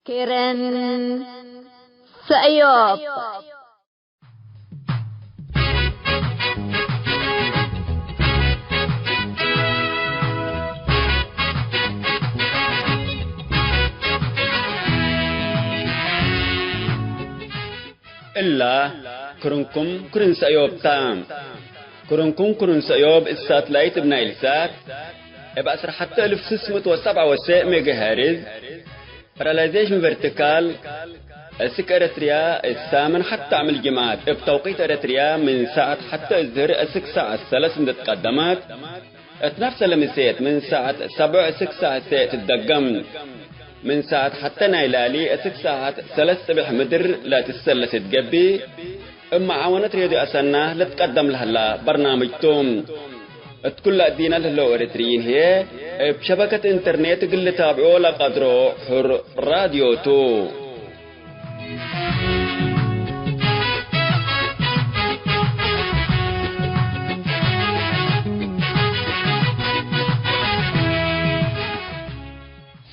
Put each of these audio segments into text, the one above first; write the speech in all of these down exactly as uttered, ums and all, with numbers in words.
ክርን ሰእዮብ። እላ ክርንኩም ክርን ሰእዮብ ታ። ክርንኩም ክርን ሰእዮብ እት ሳትላይት እብ ናይልሳት እብ ዐስር ሐተ እልፍ ስስ ምእት ወሰብዓ ወሰዕ ሜጋሄርዝ ፓራላይዜሽን ቨርቲካል፣ እስክ ኤረትርያ እት ሳምን ሐተ ዓምል ጅምዓት እብ ተውቂት ኤረትርያ ምን ሳዐት ሐተ እዝህር እስክ ሳዐት ሰለስ እንዴ ትቀደመት፣ እት ነፍሰ ለምሴት ምን ሳዐት ሰብዕ እስክ ሳዐት ሴዕ ትትደገም። ምን ሳዐት ሐተ ናይ ላሊ እስክ ሳዐት ሰለስ ጽብሕ ምድር ለትሰለስ እት ገብእ፣ እብ መዓወነት ሬድዮ አሰና ልትቀደም ለህላ በርናምጅ ቱ። እት ኩለ እዲነ ለህለው ኤረትርዪን ህዬ፣ እብ ሸበከት ኢንተርኔት እግል ልታብዖ ለቀድሮ ሕር ራድዮ ቱ።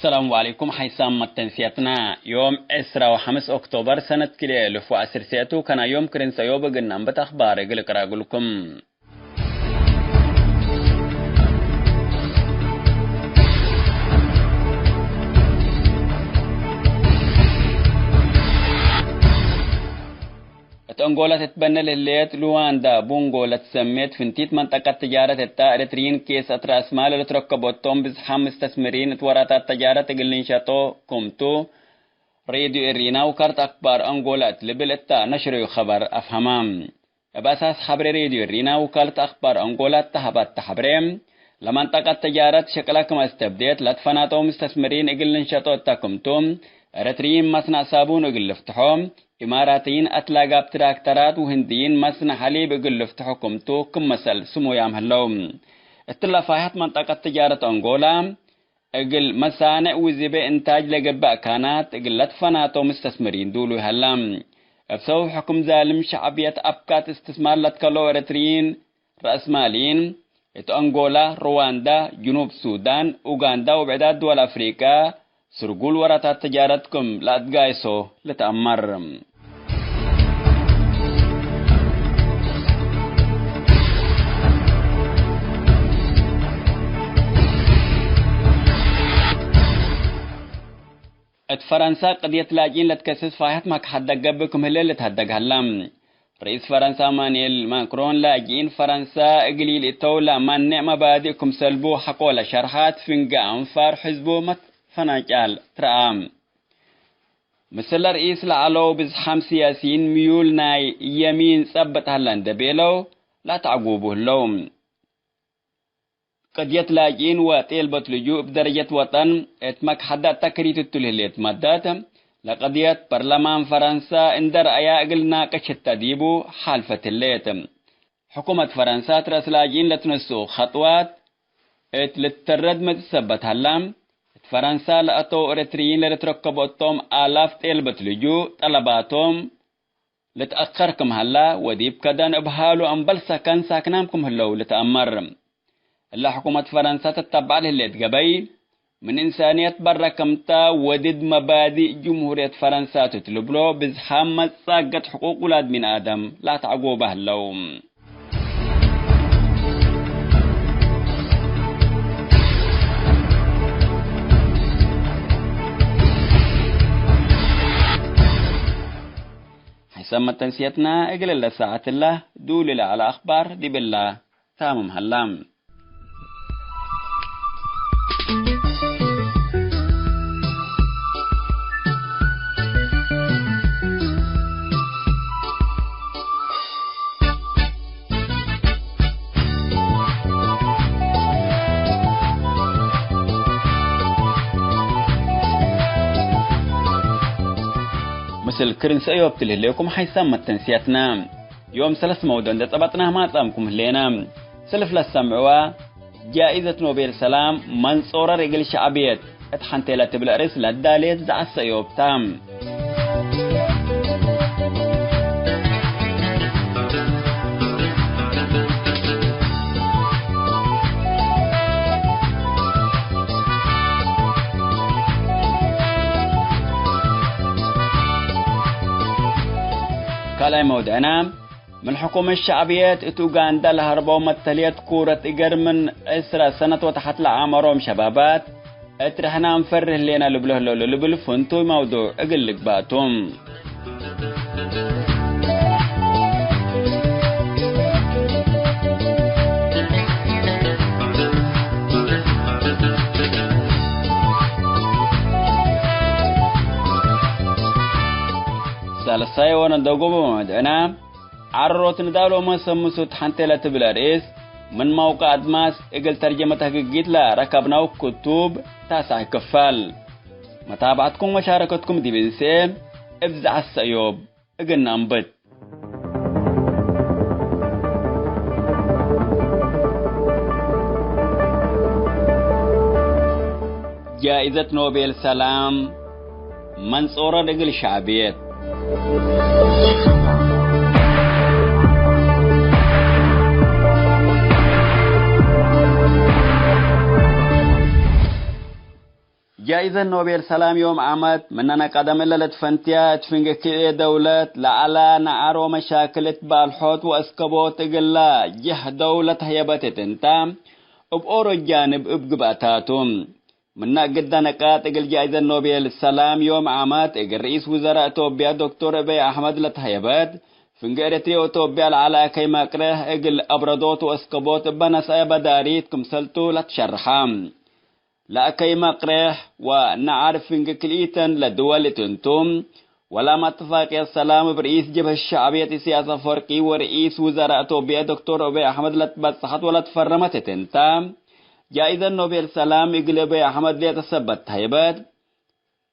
ሰላም ወዐለይኩም። ሐይሳም መተንስያትና ዮም ዕስራ ወሐምስ ኦክቶበር ሰነት ክልኤ እልፍ ወዐስር ሴዕ ቱ፣ ከና ዮም ክርን ሰእዮብ እግል ነንብት አኽባር እግል እቅረእ እግልኩም። እት አንጎላ ትትበነ ለህሌት ሉዋንዳ ቡንጎ ለትሰሜት ፍንቲት መንጠቀት ትጃረት እታ፣ ኤረትርዪን ኬስ አትራእስማል ለልትረከቦቶም ብዝሓም ምስተስምሪን እት ወራታት ተጃረት እግል ልንሸጦ ክምቱ፣ ሬድዮ ኤሪና ውካለት አክባር አንጎላ እት ልብል እታ ነሽረዩ ኸበር አፍሀማ። እብ አሳስ ሐብሬ ሬድዮ ሪና ውካለት አክባር አንጎላ እተ ሀባተ ሐብሬ፣ ለመንጠቀት ተጃረት ሸቅላ ክም አስተብዴት ለትፈናተው ምስተስምሪን እግል ልንሸጦ እተ ክምቱ፣ ኤረትርዪን መስነዕ ሳቡን እግል ልፍትሖ፣ ኢማራትይን አትላጋብ ትራክተራት ወህንድይን መስነዕ ሐሊብ እግል ልፍትሖ ክምቱ ክም መሰል ስሙያም ህለው። እትለ ፋይሐት መንጠቀት ተጃረት አንጎላ፣ እግል መሳኔዕ ውዝቤ እንታጅ ለገብእ አካናት እግል ለትፈናተው ምስተስምሪን ዱሉይ ሀላ። እብ ሰበብ ሕኩም ዛልም ሸዕብየት አብካት እስትስማር ለትከለው ኤረትርዪን ረአስማልይን፣ እት አንጎላ፣ ሩዋንዳ፣ ጅኑብ ሱዳን፣ ኡጋንዳ ወብዕዳት ድወል አፍሪቀ ስርጉል ወራታት ተጃረት ክም ለአትጋይሶ ልትአመር። እት ፈረንሳ ቅድየት ላጅኢን ለትከስስ ፋይሐት መክሐድ ደገብእ ክም ህሌ ልትሀደግ ሀላ። ርኢስ ፈረንሳ ኢማኑኤል ማክሮን ላጅኢን ፈረንሳ እግል ኢልእተው ለማንዕ መባድእ ክም ሰልቡ ሐቆ ለሸርሐት ፍንጌ አንፋር ሕዝቡ መትፈናጫል ትረአ። ምስለ ርኢስ ለዐለው ብዝሓም ስያሲይን ምዩል ናይ የሚን ጸብጥ ሀለ እንዴ ቤለው ለአትዐጉቡ ህለው። ቅድየት ላጅኢን ወጤልበት ልጁእ እብ ደረጀት ወጠን እት መክሐዳት ተክሪት እቱ ለህሌት መደት፣ ለቅድየት ፐርለማን ፈረንሰ እንዴ ረአያ እግል ናቅሽ ህተ ዲቡ ሓልፈት ህሌት። ሕኩመት ፈረንሰ እት ረአስ ላጅኢን ለትነስኡ ኸጥዋት እት ልትተረድ መትሰበት ሀላ፣ እት ፈረንሰ ለአተው ኤረትርዪን ለልትረከቦ እቶም አላፍ ጤልበት ልጁእ ጠለባቶም፣ ልትአከር ክም ሀላ ወዲብ ከደን እብ ሀሉ አምበል ሰከን ሳክናም ክም ህለው ልትአመር። እለ ሕኩመት ፈረንሳ ትተበዕ ለህሌት ገበይ፣ ምን እንሳንየት በረ ክምተ ወድድ መባዲእ ጅምሁርየት ፈረንሳ ቱ ትልብሎ ብዝሓም መጻገት ሕቁቅ ውላድ ሚን አደም ለአትዐጎበ ህለው። ሐይሰ መተንስየትና እግል እለ ሳዐት እለ ዱል ለዐለ አኽባር ዲብ እለ ታምም ሀላ። ምስል ክርን ሰእዮብ ትልህሌኩም ሐይሳም መተንስያትና። ዮም ሰለስ መውዶ እንዴ ጸበጥናህ ማጻምኩም ህሌና። ሰልፍ ለሰምዕዋ፣ ጃኢዘት ኖቤል ሰላም መንጾረር እግል ሸዕብየት እት ሐንቴ ለትብል አርእስ ለዳሌት ዘዐት ሰእዮብ ታ። ሳልሳይ መውድዕና፣ ምን ሕኩመት ሸዕብየት እት ኡጋንዳ ለሀርበው መተልየት ኩረት እገር ምን ዕስረ ሰነት ወተሐት ለአመሮም ሸባባት፣ እት ርሕና እንፈርህ ህሌና ልብሎ ህለው ለልብል ፍንቱይ መውዱዕ እግል ልግባእ ቱ። ሳልሳይ ወነደጉ በመድዕና፣ ዐሮት ንዳሎመ ሰምሱት ሐንቴ ለትብል አርእስ፣ ምን መውቀዕ አድማስ እግል ተርጀመት ህግጊት ለረከብነው ክቱብ ታስዐ ክፋል። መታብዐትኩም ወሻረከትኩም ዲብ እንሴ እብ ዘዐት ሰእዮብ እግል ነአንብት። ጃኢዘት ኖቤል ሰላም መንጾረን እግል ሸዕብየት። ጃኢዘት ኖቤል ሰላም ዮም ዓመት ምነነ ቀደም እለ ለትፈንትያ እት ፍንጌ ክልኤ ደውለት ለዐላ ነዓር ወመሻክል እት ባልሖት ወአስከቦት እግላ ጀህደው ለተህየበት እት እንተ፣ እብ ኦሮት ጃንብ እብ ግብአታቱ። ምነ እግደ ነቃጥ እግል ጃኢዘት ኖቤል ሰላም ዮም ዓመት እግል ርኢስ ውዘራእ እቶብያ ዶክቶር አብይ አሕመድ ለተህየበት፣ ፍንጌ ኤረትርየ ወእቶብያ ለዐለ አከይ መቅሬሕ እግል አብረዶት ወአስከቦት እበ ነስአየ በዳሪት ክምሰልቱ ለትሸርሐ። ለአከይ መቅሬሕ ወነዓር ፍንጌ ክልኢተን ለድወል እት እንቱ፣ ወላመ እትፋቅየት ሰላም እብ ርኢስ ጀብህት ሸዕብየት ኢሰያስ አፈወርቂ ወርኢስ ውዘራእ እቶብየ ዶክቶር አብይ አሕመድ ለትበጽሐት ወለትፈረመት እት እንተ፣ ጃኢዘት ኖቤል ሰላም እግል አብይ አሕመድ ሌጠ ሰበት ተህይበት፣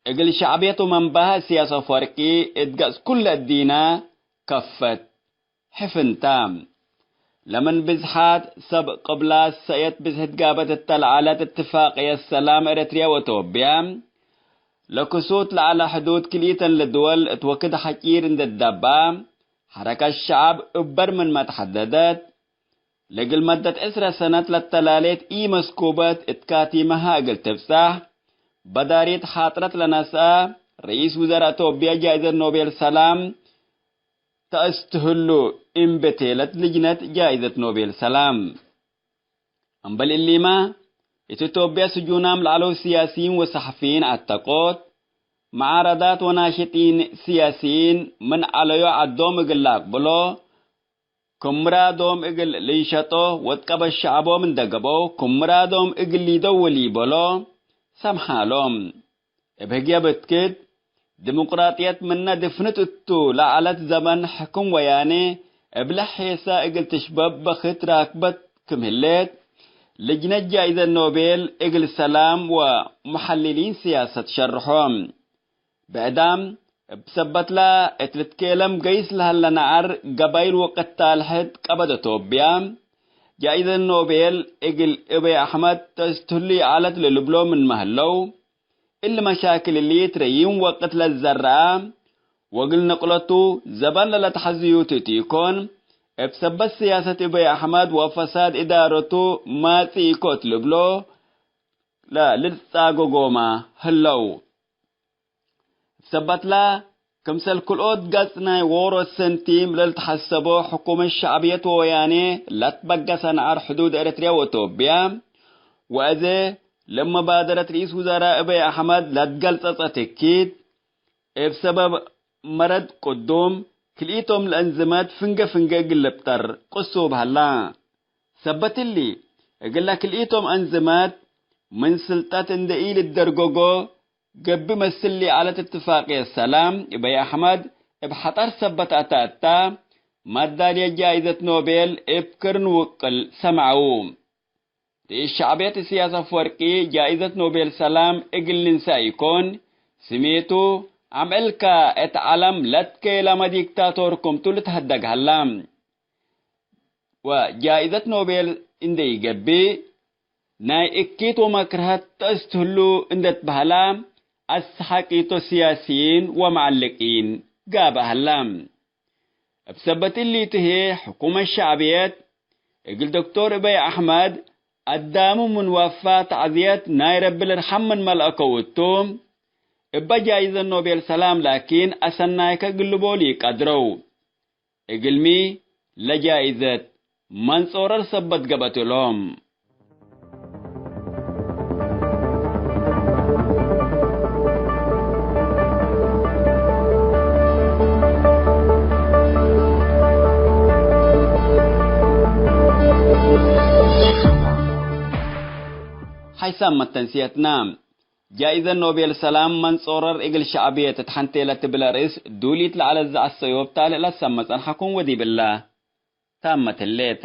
እግል ሸዕብየት ወመንባህ ኢሰያስ አፈወርቂ እት ገጽ ኩለ እዲነ ከፈት። ሕፍንታ። ለምን ብዝሓት ሰብ ቅብላት ሰእየት ብዝሕት ጋበት እተ ለዐለት እትፋቅየት ሰላም ኤረትርየ ወእቶብየ፣ ለክሱት ለዐለ ሕዱድ ክልኢተን ለድወል እት ወክድ ሐጪር እንዴ ትዳብአ፣ ሐረከት ሸዐብ እብ በር ምንመ ተሐደደት፣ ለእግል መደት ዕስረ ሰነት ለተላሌት ኢመስኩበት እት ካቲመሃ እግል ትብጸሕ፣ በዳሪት ሓጥረት ለነስአ፣ ርኢስ ውዘራእ እቶብየ ጃይዘት ኖቤል ሰላም፣ ተአስትህሉ እምቤ ቴለት ልጅነት ጃይዘት ኖቤል ሰላም። እምበል እሊመ፣ እት ኢትዮጵያ ስጁናም ለዐለው ስያሲይን ወሰሐፊይን አተቆት፣ መዓረዳት ወናሽጢን ስያሲይን ምን ዐለዮ ዐዶም እግል ለአቅብሎ፣ ክም ምራዶም እግል ልንሸጦ ወትቀበት ሸዐቦም እንደ ገብአው፣ ክም ምራዶም እግል ሊደው ወሊበሎ ሰምሓሎም። እብ ህግየ ብትክድ፣ ዲሙቅራጥየት ምነ ድፍንት እቱ ለዐለት ዘበን ሕክም ወያኔ እብለ ሔሰ እግል ትሽበብ በክት ራክበት ክም ህሌት፣ ልጅነት ጃይዘት ኖቤል እግል ሰላም ወመሐልሊን ስያሰት ሸርሖ። ብዕዳም፣ እብ ሰበትላ እት ልትኬለም ገይስ ለሀለ ነዐር ገባይል ወቅታል ሕድ ቀበት እቶብያ፣ ጃይዘት ኖቤል እግል እበይ አሕመድ ተስትህሉ ይዐለት ለልብሎ ምንመ ህለው፣ እሊ መሻክል እሊ እት ረዪም ወቅት ለትዘረአ ወእግል ንቅለቱ ዘበን ለለትሐዝዩ ቱ ኢኮን፣ እብ ሰበት ስያሰት እበይ አሕመድ ወፈሳድ እዳረቱ ማጽእ ኢኮ እት ልብሎ ለልትጻገጎመ ህለው። እብ ሰበትላ፣ ክምሰል ክልኦት ገጽ ናይ ዎሮት ሰንቲም ለልትሐሰቦ ሕኩመት ሸዕብየት ወወያኔ ለትበገሰ ነዐር ሕዱድ ኤረትርያ ወእቶብያ፣ ወአዜ ለመባደረት ርኢስ ውዘራእ እበይ አሕመድ ለትገልጸጸ ትኪት፣ እብ ሰበብ መረድ ቅዱም ክልኢቶም ለአንዝመት ፍንጌ ፍንጌ እግል ልብጠር ቅሱብ ሀላ። ሰበት እሊ፣ እግለ ክልኢቶም አንዝመት ምን ስልጠት እንዴ ኢልደርገጎ ገብእ መስል ለዐለት እትፋቅየት ሰላም፣ እበይ አሕመድ እብ ሐጠር ሰበት አተ እተ፣ መዳልየት ጃይዘት ኖቤል እብ ክርን ውቅል ሰምዐዉ። ርኢስ ሸዕብየት እስያስ አፍወርቂ ጃይዘት ኖቤል ሰላም እግል ልንሰእ ኢኮን፣ ስሜቱ አምዕልከ እት ዐለም ለትኬለመ ዲክታቶር ክምቱ ልትሀደግ ሀላ። ወጃይዘት ኖቤል እንዴ ኢገብእ፣ ናይ እኪት ወመክርሀት ተአስትህሉ እንዴ ትበሀላ፣ አሰሓቂቶ ስያሲይን ወመዐልቂን ጋብእ ሀላ። እብ ሰበት እሊቱ ህዬ፣ ሕኩመት ሸዕብየት እግል ዶክቶር እበይ አሕመድ አዳሙ ምን ወፋ ተዕዝየት ናይ ረቢ ልርሐም ምን መልአከው እቱ፣ እበ ጃይዘት ኖቤል ሰላም ላኪን አሰናይከ እግል ልቦሉ ኢቀድረው። እግልሚ ለጃኢዘት መንጾረር ሰበት ገብአት እሎም። ሐይሳም መተንስየትና። ጃኢዘት ኖቤል ሰላም መንጾረር እግል ሸዕብየት እት ሐንቴ ለትብል አርእስ ዱሊት ለዐለት ዘአሰዮብ ታልእ ለሰመ ጸንሐኩም ወዲብላ ታመት ህሌት።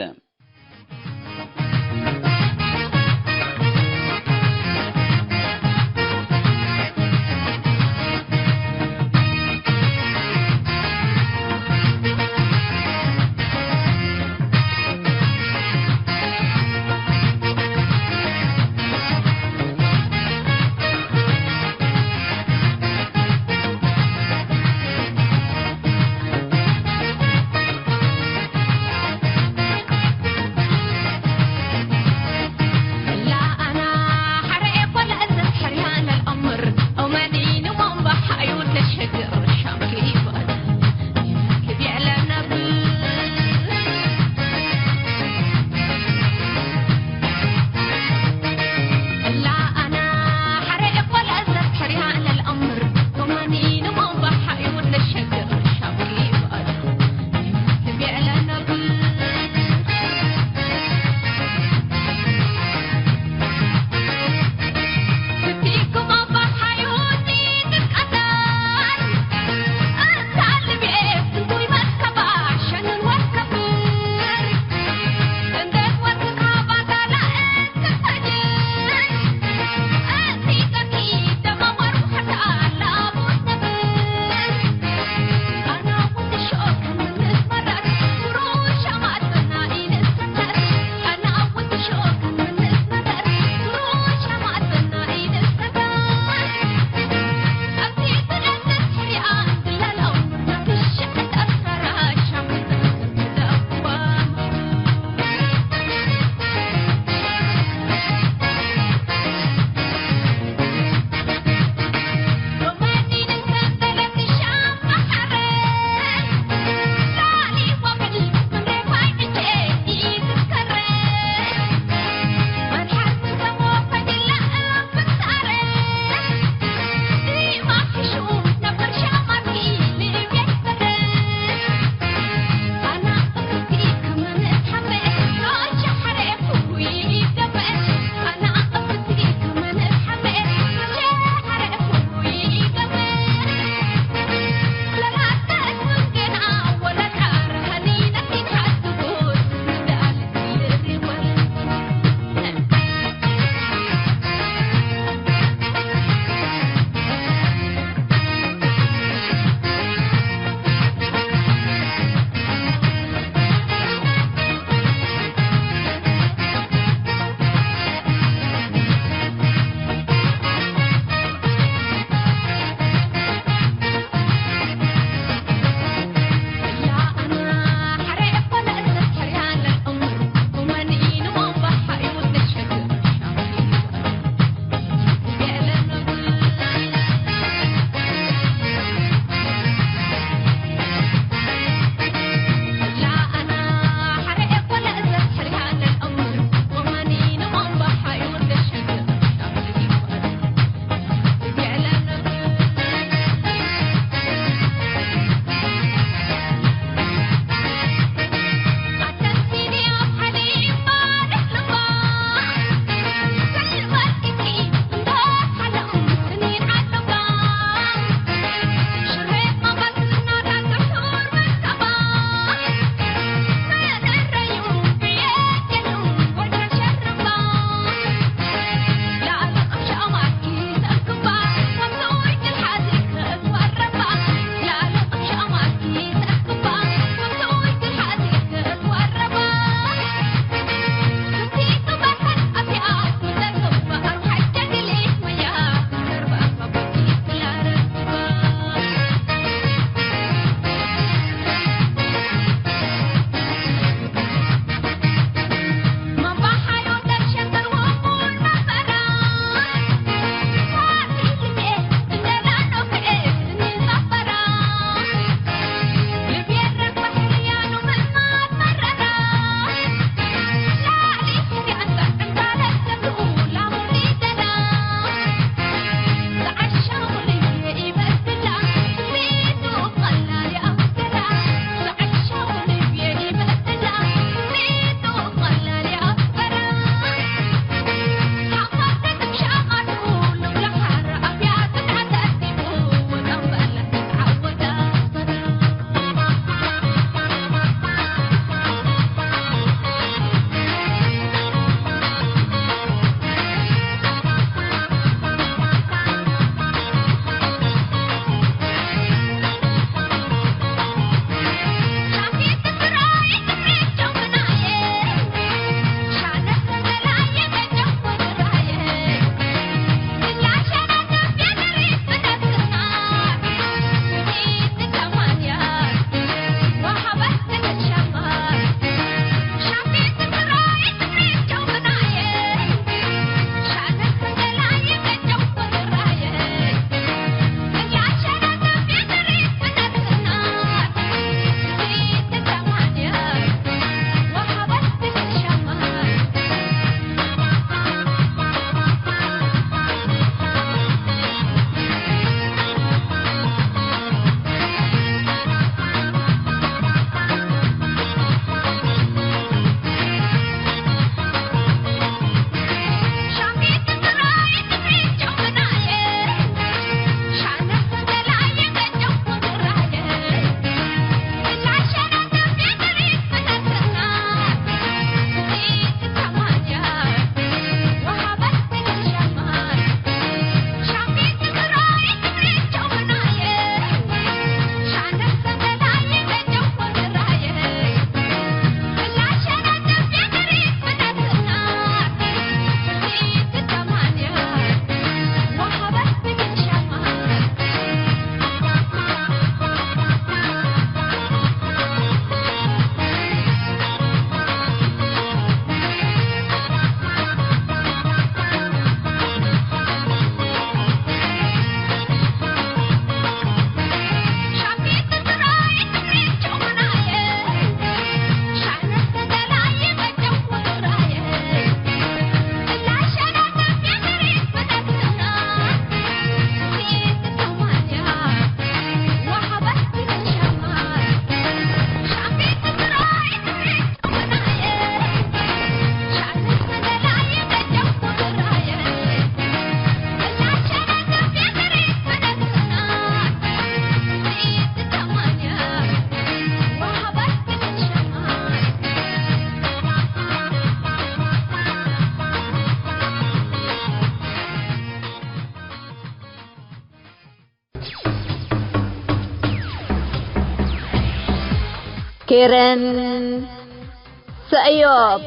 ኬረን ሰእዮብ።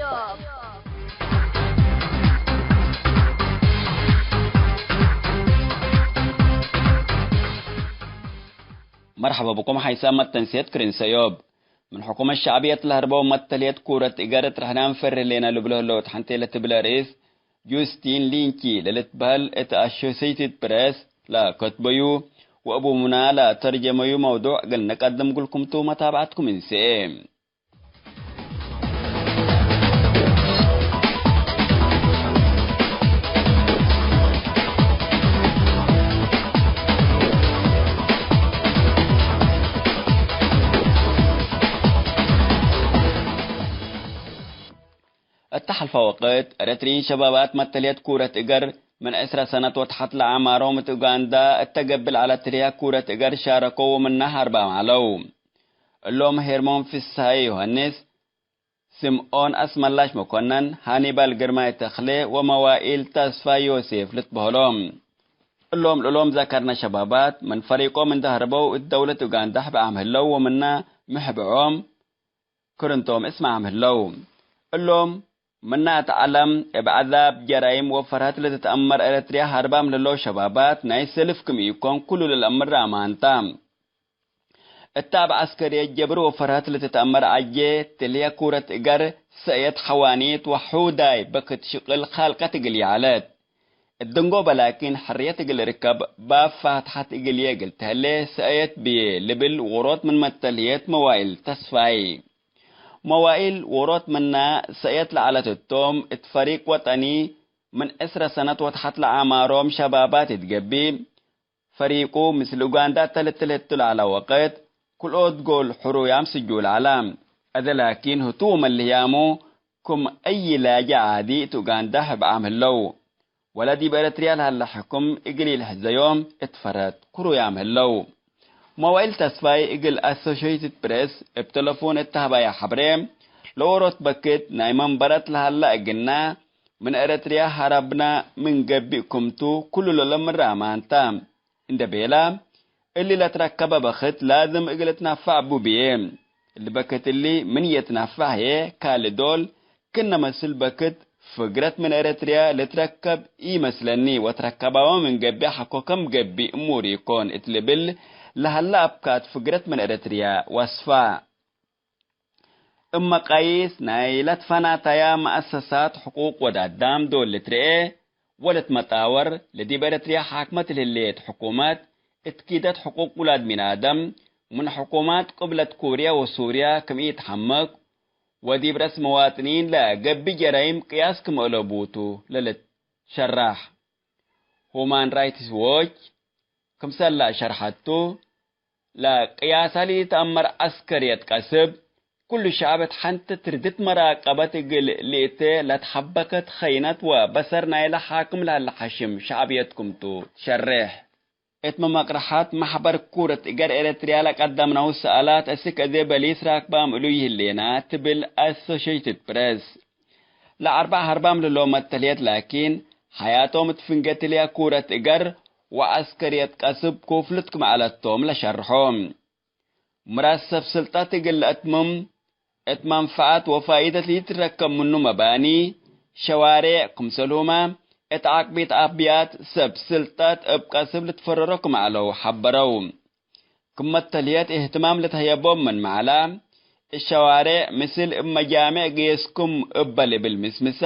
መርሐበ ብኩም ሓይሳም መተንስየት ክርን ሰእዮብ። ምን ሕኩመት ሸዕብየት ለሀርበው መተልየት ኩረት እገር እት ርሕናም ፈርህ ሌነ ልብሎ ህለው እት ሐንቴ ለትብለ ርኢስ ጁስቲን ሊንቺ ለልትበህል እት አሾሴይትድ ፕሬስ ለከትበዩ ወእቡ ሙና ለተርጀመዩ መውዱዕ እግል ንቀድም እግልኩም ቱ። መታብዐትኩም እንሰኤ። እተ ሐልፈ ወቅት፣ ኤረትርዪን ሸባባት መተልየት ኩረት እገር ምን ዕስረ ሰነት ወተሐት ለአዕማሮም እት ኡጋንዳ እተ ገብእ ለዐለት ህልያ ኩረት እገር ሻረከው ወምና ሀርባም ዐለው። እሎም ሄርሞን ፍስሃየ ዮሐንስ፣ ስምኦን አስመላሽ መኮነን፣ ሃኒባል ግርማይ ተክሌ ወመዋኢል ተስፋ ዮሴፍ ልትበህሎም። እሎም ለእሎም ዘከርነ ሸባባት ምን ፈሪቆም እንደ ሀርበው እት ደውለት ኡጋንዳ ሕብዓም ህለው ወምና ምሕብዖም ክርንቶም እስማዕም ህለው። እሎም፣ ምና እት ዐለም እብ ዐዛብ፣ ጀራይም ወፈርሀት ለትትአመር ኤረትርያ ሀርባም ለህለው ሸባባት ናይ ሰልፍ ክም ኢኮን ኩሉ ለልአምር አማንታ። እተ እብ ዐስከርየት ጀብር ወፈርሀት ለትትአመር ዐጄ ትልየ ኩረት እገር ሰእየት ሐዋኒት ወሑዳይ በክት ሽቅል ካልቀት እግል ይዐለት። እት ድንጎበ ላኪን ሕርየት እግል እርከብ ባብ ፋትሐት እግልዬ እግል ተህሌ ሰእየት ብዬ ልብል ዎሮት ምን መተልህየት መዋኢል ተስፋይ። መዋኢል ዎሮት ምና ሰእየት ለዐለት እቶም፣ እት ፈሪቅ ወጠኒ ምን ዕስረ ሰነት ወተሐት ለአዕማሮም ሸባባት እት ገብእ፣ ፈሪቁ ምስል ኡጋንዳ እተ ልትልህቱ ለዐለ ወቅት፣ ክልኦት ጎል ሕሩያም ስጁል ዐለ። አዜ ላኪን ህቱ ወመልህያሙ ክም አይ ላጀ ዓዲ እት ኡጋንዳ ሕብዓም ህለው። ወለ ዲብ ኤረትርያ ለሀለ ሕክም እግል ኢልሕዘዮም እት ፈረት ክሩያም ህለው። መዋኢል ተስፋይ እግል አሶሼትድ ፕሬስ እብ ተለፎን እት ተሀባየ ሐብሬ፣ ለዎሮት በክት ናይ መንበረት ለሀለ እግልና፣ ምን ኤረትርያ ሀረብና ምን ገብእ ክምቱ ኩሉ ለለምረ አማንታ። እንደ ቤላ፣ እሊ ለትረከበ በክት ላዝም እግል እትነፈዕ ቡ ብዬ። እሊ በክት እሊ ምን ኢየትነፈዕ ህዬ፣ ካልእ ዶል ክነ መስል በክት ፍግረት ምን ኤረትርያ ልትረከብ ኢመስለኒ፣ ወትረከባመ ምን ገብእ ሐኮ ከም ገብእ እሙር ኢኮን እት ልብል ለሀለ አብካት ፍግረት ምን ኤረትርያ ወስፋ። እብ መቃይስ ናይ ለትፈናተያ መአሰሳት ሕቁቅ ወድ አዳም ዶል ልትርኤ ወልትመጣወር፣ ለዲብ ኤረትርያ ሓክመት ለህሌት ሕኩመት፣ እት ኪደት ሕቁቅ ውላድ ሚን አደም፣ ምን ሕኩማት ቅብለት ኮርያ ወሱርያ ክም ኢተሐመቅ፣ ወዲብ ረአስ መዋጥኒን ለገብእ ጀራይም ቅያስ ክም አለቡ ቱ ለልትሸራሕ። ሁማን ራይትስ ዎች፣ ክምሰል ለሸርሐቱ፣ ለቅያሳ ለኢተአመር ዐስከርየት ቀስብ፣ ኩሉ ሸዐብ እት ሐንቲ ትርድት መራቀበት እግል ልእቴ ለትሐበከት ኸይነት ወበሰር ናይለ ሓክም ለሀለ ሐሽም ሸዕብየት ክምቱ ትሸሬሕ። እት መመቅረሐት መሕበር ኩረት እገር ኤረትርያ ለቀደምነው ሰአላት፣ እስክ እዜ በሊስ ራክባም እሉ ይህሌና ትብል አሶሼትድ ፕሬስ። ለአርበዕ ሀርባም ለህለው መተልየት ላኪን፣ ሐያቶም እት ፍንጌ ትልያ ኩረት እገር ወዐስከርየት ቀስብ ኮፍልት ክም ዐለት ቶም ለሸርሖ። ምራድ ሰብ ስልጠት እግል ለአትምም፣ እት መንፈዐት ወፋኢደት ለኢትረከብ ምኑ መባኒ፣ ሸዋሬዕ፣ ክምሰልሁመ እት ዐቅቢት አብያት ሰብ ስልጠት እብ ቀስብ ልትፈረሮ ክም ዐለው ሐበረው። ክም መተልየት እህትማም ልትሀየቦም ምን መዐላ፣ እሸዋሬዕ ምስል እብ መጃሜዕ ገየስኩም እበ ልብል ምስምሳ፣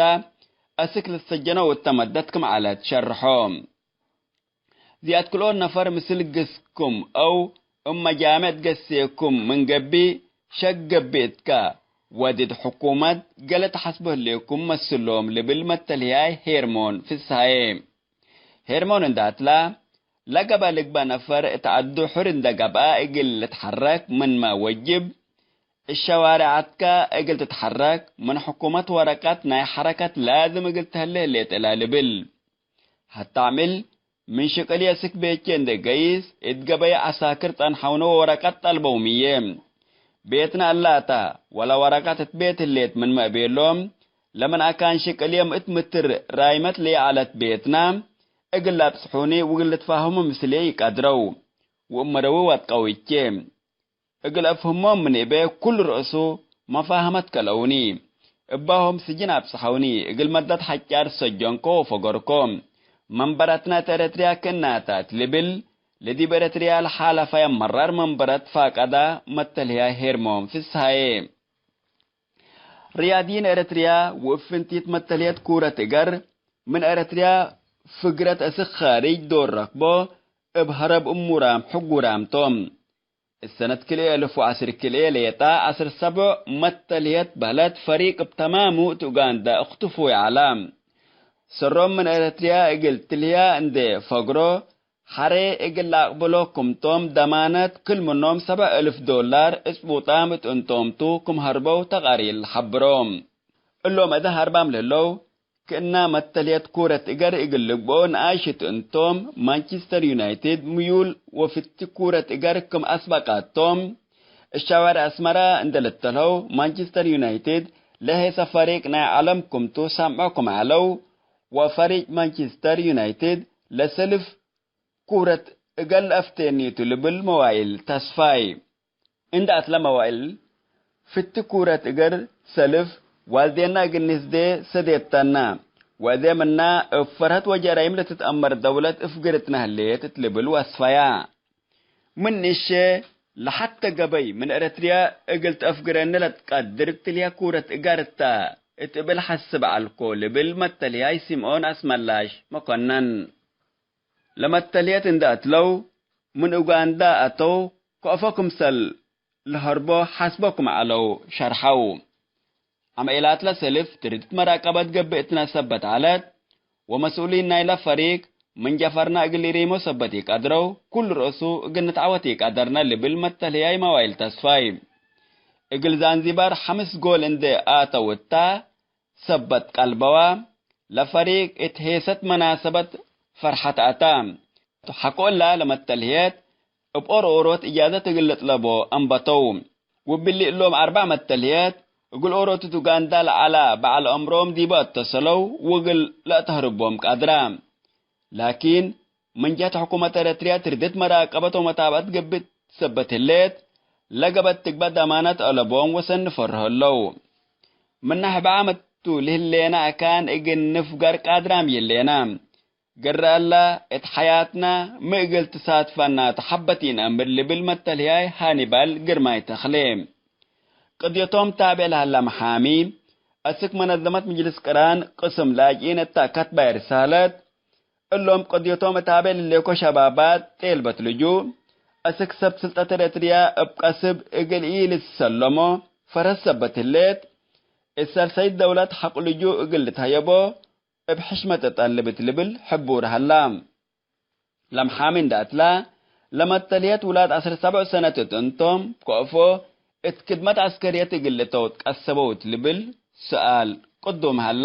አስክ ልትሰጀነው እተ መደት ክም ዐለት ሸርሖ። ዝያድ ክልኦት ነፈር ምስል ግስኩም አው እብ መጃሜዕ ትገሴኩም ምን ገብእ፣ ሸክ ገብእ እትካ፣ ወድድ ሕኩመት ገሌ ተሐስቦ ህሌኩም መስሎም ልብል መተልህያይ ሄርሞን ፍስሃዬ። ሄርሞን እንደ አትላ፣ ለገብአ ልግበእ ነፈር እት ዐዱ ሕር እንደ ገብአ እግል ልትሐረክ ምንመ ወጅብ፣ እሸዋሬዓትከ እግል ትትሐረክ፣ ምን ሕኩመት ወረቀት ናይ ሐረከት ላዝም እግል ተህሌ ህሌት እላ ልብል። ሐታ ዕምል ምን ሽቅልዬ እስክ ቤቼ እንዴ ገይስ፣ እት ገበየ ዐሳክር ጸንሐውነ ወወረቀት ጠልበውምዬ። ቤትነ እላ እተ፣ ወለ ወረቀት እት ቤት ህሌት ምንመ እቤሎም፣ ለምን አካን ሽቅልዬ ምእት ምትር ራይመት ለይዐለት ቤትነ፣ እግል ለአብጽሑኒ ወእግል ልትፋህሙ ምስልዬ ኢቀድረው፣ ወእብ መደዊ ወጥቀው እቼ። እግል አፍህሞም ምን እቤ ኩሉ ርእሱ መፋህመት ከልአውኒ። እባሆም ስጅን አብጽሐውኒ። እግል መደት ሐጫር ሰጀንኮ ወፈገርኮ። መንበረትነ እት ኤረትርያ ክእናታት ልብል፣ ለዲብ ኤረትርያ ለሓለፈየ መራር መንበረት ፋቀዳ መተልህያይ ሄርሞም ፍስሃዬ። ርያድይን ኤረትርያ ወእብ ፍንቲት መተልየት ኩረት እገር ምን ኤረትርያ ፍግረት እስክ ካርጅ ዶር ረክቦ እብ ሀረብ እሙራም ሕጉራም ቶም። እት ሰነት ክልኤ እልፍ ወዐስር ክልኤ ሌጣ ዐስር ሰብዕ መተልየት በህለት ፈሪቅ እብ ተማሙ እት ኡጋንዳ እክትፉ ይዐላ። ሰሮም ምን ኤረትርያ እግል ትልህያ እንዴ ፈግሮ፣ ሐሬ እግል ለአቅብሎ ክምቶም ደማነት ክል ምኖም ሰብዕ እልፍ ዶላር እጽቡጣም እት እንቶም ቱ ክም ሀርበው ተቃሪር ለሐብሮ። እሎም እተ ሀርባም ለህለው፣ ክእና መተልየት ኩረት እገር እግል ልግብኦ ነኣይሽ እት እንቶም፣ ማንቸስተር ዩናይትድ ምዩል ወፍቲ ኩረት እገር ክም አስበቃቶም፣ እሻዋር አስመራ እንዴ ልተልሀው፣ ማንቸስተር ዩናይትድ ለሄሰ ፈሪቅ ናይ ዐለም ክምቱ ሳምዖ ክም ዐለው፣ ወፈሪቅ ማንቸስተር ዩናይትድ ለሰልፍ ኩረት እገር ለአፍቴኒቱ ልብል መዋይል ተስፋይ። እንደ አትለ መዋይል ፍቲ ኩረት እገር ሰልፍ ዋልዴና እግል ንስዴ ሰዴተና፣ ወእዜ ምና እብ ፈርሀት ወጀራይም ለትትአመር ደውለት እፍግርትነ ህሌት እት ልብል ወስፈያ። ምን እሼ ለሐተ ገበይ ምን ኤረትርያ እግል ተአፍግረኒ ለትቀድር ትልያ ኩረት እገር ተ እት እብል ሐስብ ዐልኮ ልብል መተልያይ ሲምኦን አስመላሽ መኮነን። ለመተልየት እንዴ አትለው፣ ምን ኡጋንዳ አተው፣ ከአፎ ክምሰል ለሀርቦ ሐስቦ ክም ዐለው ሸርሐው። አምዔላትለ ሰልፍ ትርድት መራቀበት ገብእ እትነ ሰበት ዐለት፣ ወመስኡሊን ናይለ ፈሪቅ ምን ጀፈርና እግል ኢሪሞ ሰበት ኢቀድረው፣ ኩሉ ርእሱ እግል ንትዐወት ኢቀደርነ ልብል መተልህያይ መዋይል ተስፋይ። እግል ዛንዚባር ሐምስ ጎል እንዴ አተው እታ፣ ሰበት ቀልበዋ፣ ለፈሪቅ እት ሄሰት መናሰበት ፈርሐት አታ። ሐቆ እላ ለመተልህየት እብ ኦሮኦሮት እጃዘት እግል ልጥለቦ አንበተው። ወብሊ እሎም አርበዕ መተልህየት እግል ኦሮት እት ኡጋንዳ ለዐላ በዐል አምሮም ዲበ አተሰለው ወእግል ለአተህርቦም ቀድራ። ላኪን፣ ምን ጀህት ሕኩመት ኤረትርያ ትርድት መራቀበት ወመታብዐት ገብእ ሰበት ህሌት፣ ለገበት ትግበእ ደማነት አለቦም ወሰኒ ፈርሆ ህለው። ምነ ሕብ ዓመት ቱ ለህሌነ አካን እግል ንፍገር ቃድራም ይህሌነ። ገረ እለ፣ እት ሐያትና ሚ እግል ትሳትፈና ተሐበት ኢነአምር ልብል መተልህያይ ሃኒባል ግርማይ ተክሌ። ቅድየቶም ታቤ ለሀላ መሓሚ፣ አስክ መነዘመት ምጅልስ ቅራን ቅስም ላጅኢን እተ ከትባየ ርሳለት፣ እሎም ቅድየቶም እታቤ ለሌኮ ሸባባት ጤልበት ልጁእ፣ አስክ ሰብ ስልጠት ኤረትርያ እብ ቀስብ እግል ኢልትሰለሞ ፈርሀት ሰበት ህሌት፣ እት ሳልሳይት ደውለት ሐቅ ልጁእ እግል ልትሀየቦ እብ ሕሽመት እጠልብ እት ልብል ሕቡር ሀላ። ለምሓሚ እንደ አትላ፣ ለመተልየት ውላድ ዐስር ሰብዕ ሰነት እት እንቶም፣ ከአፎ እት ክድመት ዐስከርየት እግል ልተው ትቀሰበው እት ልብል ሰኣል ቅዱም ሀላ።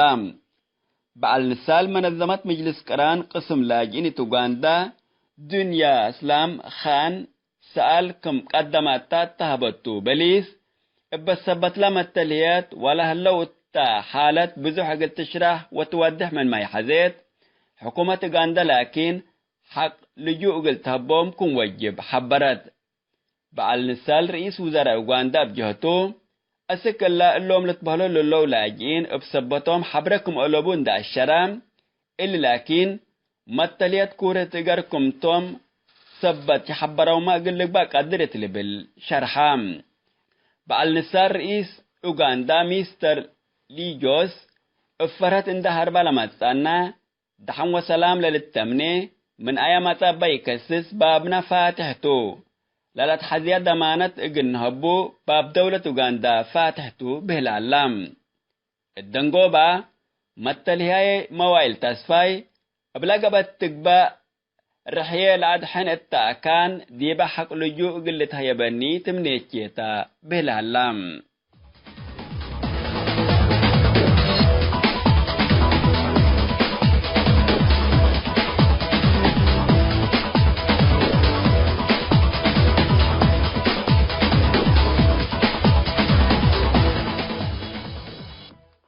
በዐል ንሳል መነዘመት ምጅልስ ቅራን ቅስም ላጅኢን እት ኡጋንዳ፣ ዱንያ እስላም ካን፣ ሰኣል ክም ቀደማታ ተሀበቱ በሊስ፣ እበ ሰበትለ መተልህየት ወለህለው እተ ሓለት ብዙሕ እግል ትሽረሕ ወትወድሕ ምንመ ይሐዜት፣ ሕኩመት ኡጋንዳ ላኪን ሐቅ ልጁእ እግል ተሀቦም ክም ወጅብ ሐበረት። በዐል ንሳል ርኢስ ውዘራእ ኡጋንዳ እብ ጀህቱ፣ አስክ እለ እሎም ልትበህሎ ለለው ላጅኢን እብ ሰበቶም ሐብረ ክም አለቡ እንደ አሸረ፣ እሊ ላኪን፣ መተልየት ኩረት እገር ክምቶም ሰበት ይሐበረውመ እግል ልግባእ ቀድር እት ልብል ሸርሐ። በዐል ንሳል ርኢስ ኡጋንዳ ሚስተር ሊጆስ፣ እብ ፈርሀት እንደ ሀርባ ለመጽአነ፣ ደሐን ወሰላም ለልተምኔ፣ ምን አየ መጸበ ኢከስስ ባብነ ፋትሕ ቱ፣ ለለትሐዝየ ደማነት እግል ንሀቡ ባብ ደውለት ኡጋንዳ ፋትሕ ቱ ብህል ሀላ። እት ደንጎባ፣ መተልህያዬ መዋይል ተስፋይ፣ እብለ ገበት ትግበእ ርሕዬ ለአድሕን እተ አካን፣ ዲበ ሐቅ ልጁእ እግል ልትሀየበኒ ትምኔቼ ተ ብህል ሀላ።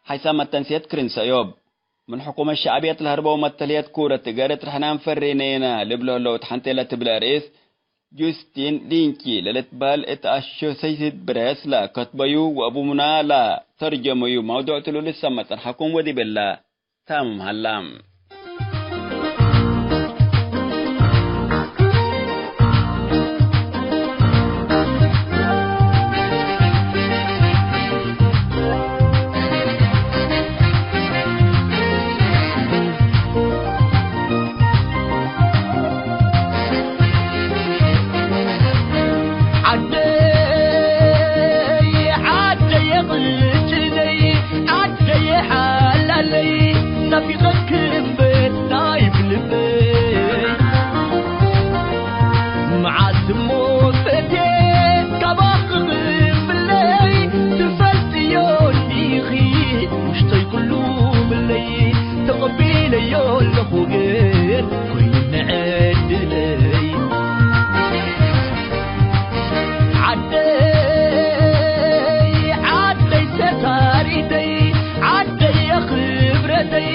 ሐይሳም መተንስየት ክርን ሰእዮብ። ምን ሕኩመት ሸዕብየት ለሀርበው መተልየት ኩረት እገር እት ርሕናም ፈሬነየነ ልብሎ ህለው እት ሐንቴ ለትብለ ርእስ፣ ጁስቲን ሊንኪ ለልትበህል እት አሾሰይትድ ፕሬስ ለከትበዩ ወእብ ሙና ለተርጀመዩ መውዱዕ እትሉ ልሰመ ጸንሐኩም ወዲብለ። ታምም ሀላ። ዓደይ ዓደየ ቅጭነይ ዓደየ ሓላለይ ናፊቐክን በናይ ብልበይ መዓት እሞ ፈቴ ካባኽ ክፍለይ ትፈልጥዮ እንዲኺ ውሽጠይ ኩሉ ምለይ ተቐቢለዮ ኣለኹ ግን ኮይነ ዕድለይ ዓደይ ዓደይ ሰታሪተይ ዓደየ ክብረተይ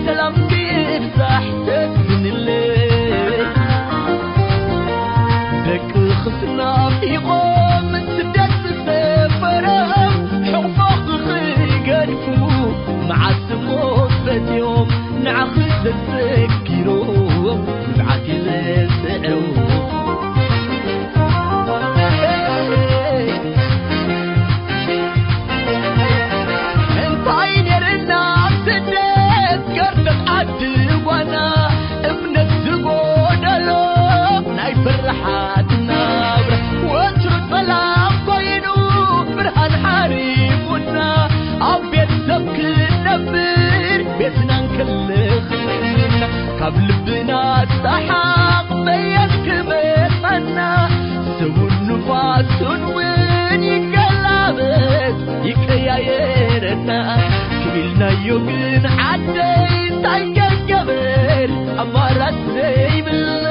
ሰላምኪ ይብዛሕ ተስንለይ ደቅኽስ ናፊቖም ስደት ዝሰፈሮም ሕቑፎኽኺ ገድፉ መዓት እሞ ፈትዮም ንዓኺ ዘዘኪሮም ንብዓት ይዘስዕው እንታይ ኔርና ኣብ ስደት ገርደት ዓዲ ጓና እምነት ዝጎደሎ ናይ ፍርሓት ናብራ ወትሩ ጸላም ኮይኑ ብርሃን ሓሪፉና ኣብ ቤት ሰብ ክነብር ቤትና እንከለኽና ካብ ልብና ሰሓቕ በየን ክመጸና ሰውን ንፋሱን እውን ይገላበጥ ይቀያየረና ክኢልናዮ ግን ዓደይ እንታይ ገገበር ኣማራጭ ዘይብልና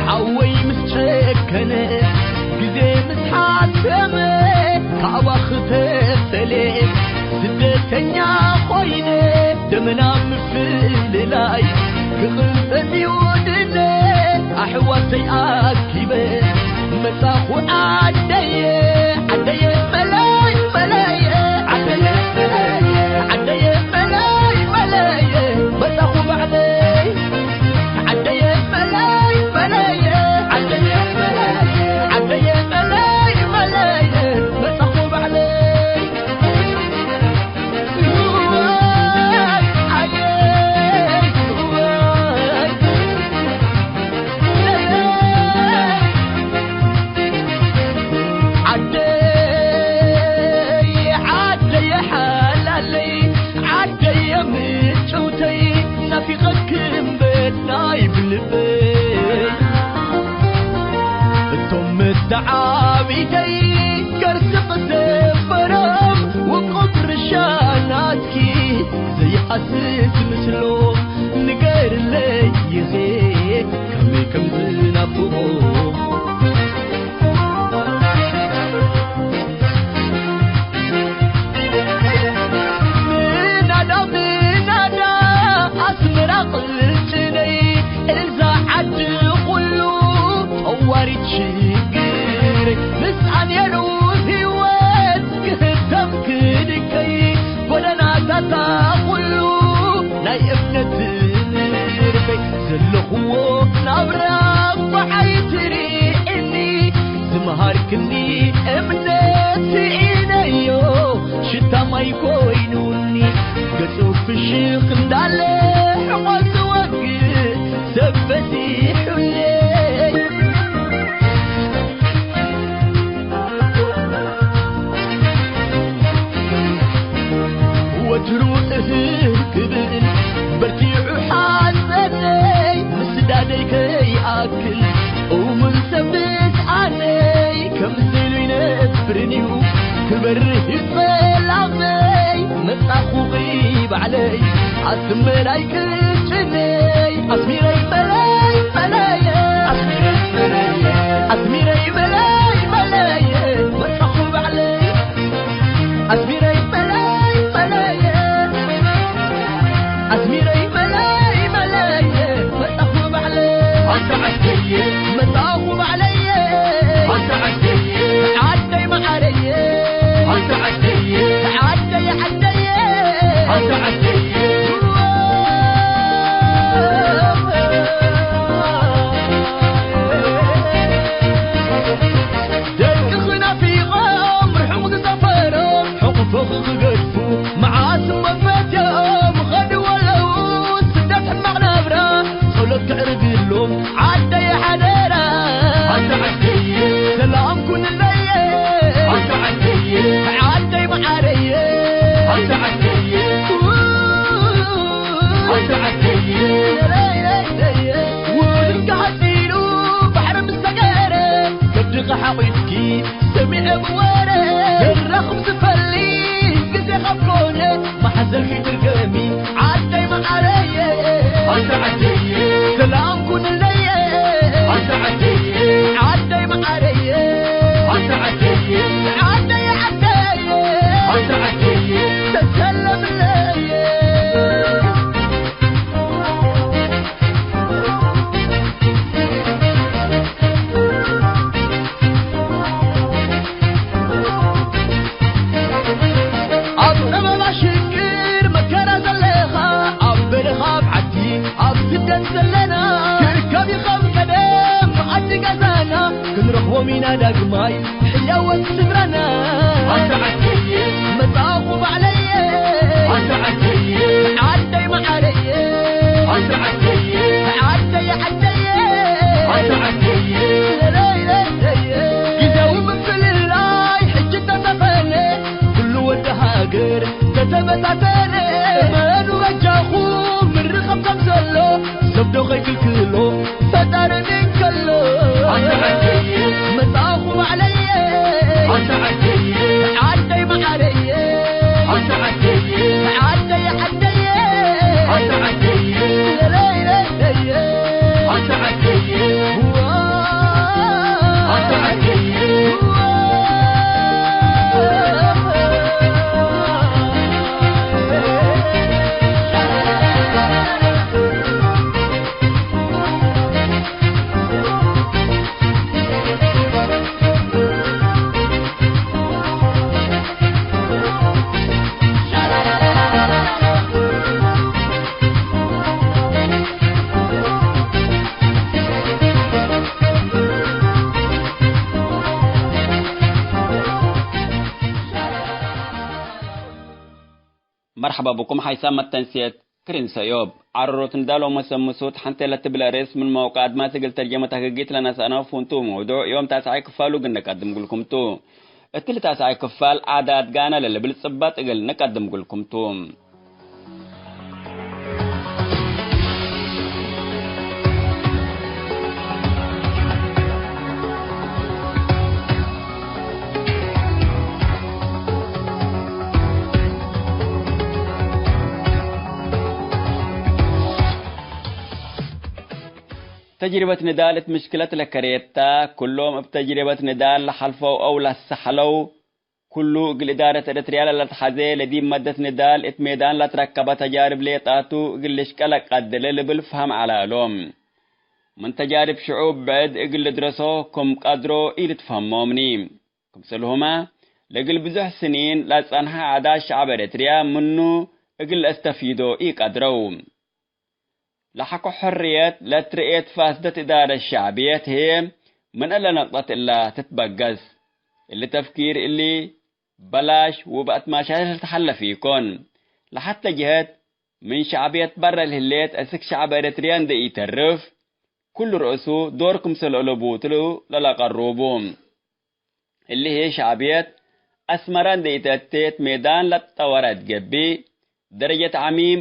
ሓወይ ምስ ጨከነ ግዜ ምስ ሓሰመ ካባኺ ተፈሌ ስደተኛ ኮይነ ደመና ምፍልላይ ክቕንጸን ይውድነ ኣሕዋተይ ኣኪበ መጻኹ ዓደየ ዓደየ መለይ መለየ ዓደየ መለይ ዓደየ መለይ መለይ መለየ መጻኹ ባዕለይ ዓደየ መለይ መለየ ዓደየ መለይ ዓደየ መለይ መለየ መጻኹ ባዕለይ ዓደየ ሓላለይ ዓደየ ምጭውተይ ናፊቐክን በናይ ብልበይ እቶም መተዓቢተይ ከርሲ ክሰፈሮም ውቁብ ርሻናትኪ ዘይኣስስ ምስሎ ንገርለይ ይዜ ከመይ ከም ዝናፍቆ ምናዳ ምናዳ ኣስመራ ቅጭነይ እዛ ዓዲ ኩሉ ጠዋሪት ሽግረይ ምስኣ ነይሩ ህይወት ክህተም ክድከይ ጎደናታታ ኩሉ ናይ እምነት ትምህርተይ ዘለኽዎ ናብራ ብዓይ ትርኢኒ ዝመሃርክኒ እምነት ስኢነዮ ሽታ ማይ ኮይኑኒ ገጹ ፍሽኽ እንዳለ ሕቖ ዝወግእ ሰብ በዚሑለይ ወትሩ እህ ክብል በርቲዑ ሓዘነይ ምስዳደይ ከይኣክል እሙን ሰብ ምስኣነይ ከምስሉ ይነብርንዩ ክበርህ ጸላመይ መጻኹኺ ባዕለይ ኣስመራይ ቅጭነይ ኣስሚረይ በለይ በለየ ኣስሚረይ በለየ ኣስሚረይ በለይ በለየ መጻኹ ባዕለይ ኣስሚረይ በለይ በለየ ደቅኺ ናፊቖም ርሑቕ ዝሰፈሮም፣ ሕቑፎኺ ክገድፉ መዓስ እሞ ፈትዮም፣ ኸዱ ወለው ስደት ሕማቕ ናብራ፣ ጸሎት ክዕርግሎም ዓደየ ሓደራ። ኣንተ ዓደየ። ሰላም ኩንለየ። ኣንተ ዓደየ። ዓደይ መዓረየ። ኣንተ ዓደየ። ኣንተ ዓደየ። ውልቂ ሓጺሩ ባሕሪ ምስ ሰገረ፣ ከብድኺ ሓቒፍኪ ሰሚዐ ብወረ፣ ክረኽብ ዝፈሊ ግዜ ካብ ኮነ፣ ማሕዘንኪ ትርገሚ ዓደይ መዓረየ። ኣንተ ዓደየ። ሰላም ኩንለየ። ኣንተ ዓደየ። ዓደይ መዓረየ። ኣንተ ዓደየ። ዓደየ ዓደየ። ኣንተ ዓደየ። ተሰለምለየ። ኣብ ጸበባ ሽግር መከራ ዘለኻ፣ ኣብ በረኻ ኣብ ዓዲ ኣብ ስደት ዘለና፣ ክርከብ ኢኻ ብቀደም መኣዲ ገዛና፣ ክንረኽቦም ኢና ዳግማይ ሕያወት ስድራና። ኣንተ ዓደየ። መጻእኹ ባዕለየ። ኣንተ ዓደየ። ዓደይ መዓረየ። ኣንተ ዓደየ። ዓደየ ዓደየ። ኣንተ ዓደየ። ለለይለለየ። ግዜዊ ምፍልላይ ሕጂ እንተሰፈነ፣ ኩሉ ወዲ ሃገር እንተተበታተነ፣ እመኑ በጃኹም ምርኻብ ከም ዘሎ፣ ሰብ ዶ ከይክልክሎ ፈጣሪ እንከሎ። ኣንተ ዓደየ። መጻእኹ ባዕለየ። ኣንተ ዓደየ። ዓደይ መዓረየ። ኣንተ ዓደየ። ዓደየ ዓደየ። ኣንተ ዓደየ። ለለይለለየ። ኣንተ ዓደየ። ዋ። ኣንተ ዓደየ። መርሐባ ብኩም ሓይሳም መተንስየት ክሪን ሰእዮብ። ዓረሮት ንዳል ወመሰምሱት ሐንቴ ለትብል አርእስ ምን መውቀዕ አድማስ እግል ተርጀመት አክጊት ለነስአነው ፍንቱ መውዱዕ ዮም ታስዓይ ክፋሉ እግል ንቀድም እግልኩም ቱ። እትሊ ታስዓይ ክፋል ዓዳት ጋነ ለልብል ጽበጥ እግል ንቀድም እግልኩም ቱ። ተጅሪበት ንዳል እት ምሽክለት ለከሬት ተ። ኩሎም እብ ተጅሪበት ንዳል ለሐልፈው አው ለሰሐለው፣ ኩሉ እግል እዳረት ኤረትርያ ለለትሐዜ፣ ለዲብ መደት ንዳል እት ሜዳን ለትረከበ ተጃርብ ሌጣቱ እግል ልሽቀ ለቀድር ለልብል ፈሀም ዐለ እሎም። ምን ተጃርብ ሽዑብ ብዕድ እግል ልድረሶ ክም ቀድሮ ኢልትፈህሞምኒ። ክምሰልሁመ፣ ለእግል ብዙሕ ስኒን ለጸንሐ ዓዳት ሸዐብ ኤረትርያ ምኑ እግል ለአስተፊዶ ኢቀድረው። ለሐቆ ሕርየት ለትርኤት ፋስደት እዳረት ሸዕብየት ህዬ ምን እለ ነቅጠት እለ ትትበገስ። እሊ ተፍኪር እሊ በላሽ ውበእት ማሻይኽ ልትሐለፍ ኢኮን። ለሐተ ጀህት ምን ሸዕብየት በረ ለህሌት እስክ ሸዕብ ኤረትርያ እንዴ ኢተርፍ፣ ኩሉ ርእሱ ዶር ክምሰል አለቡ ትሉ ለለቀሩቡ። እሊ ህዬ ሸዕብየት አስመረ እንዴ ኢተአቴት ሜዳን ለትጠወረ እት ገብእ፣ ደረጀት ዐሚም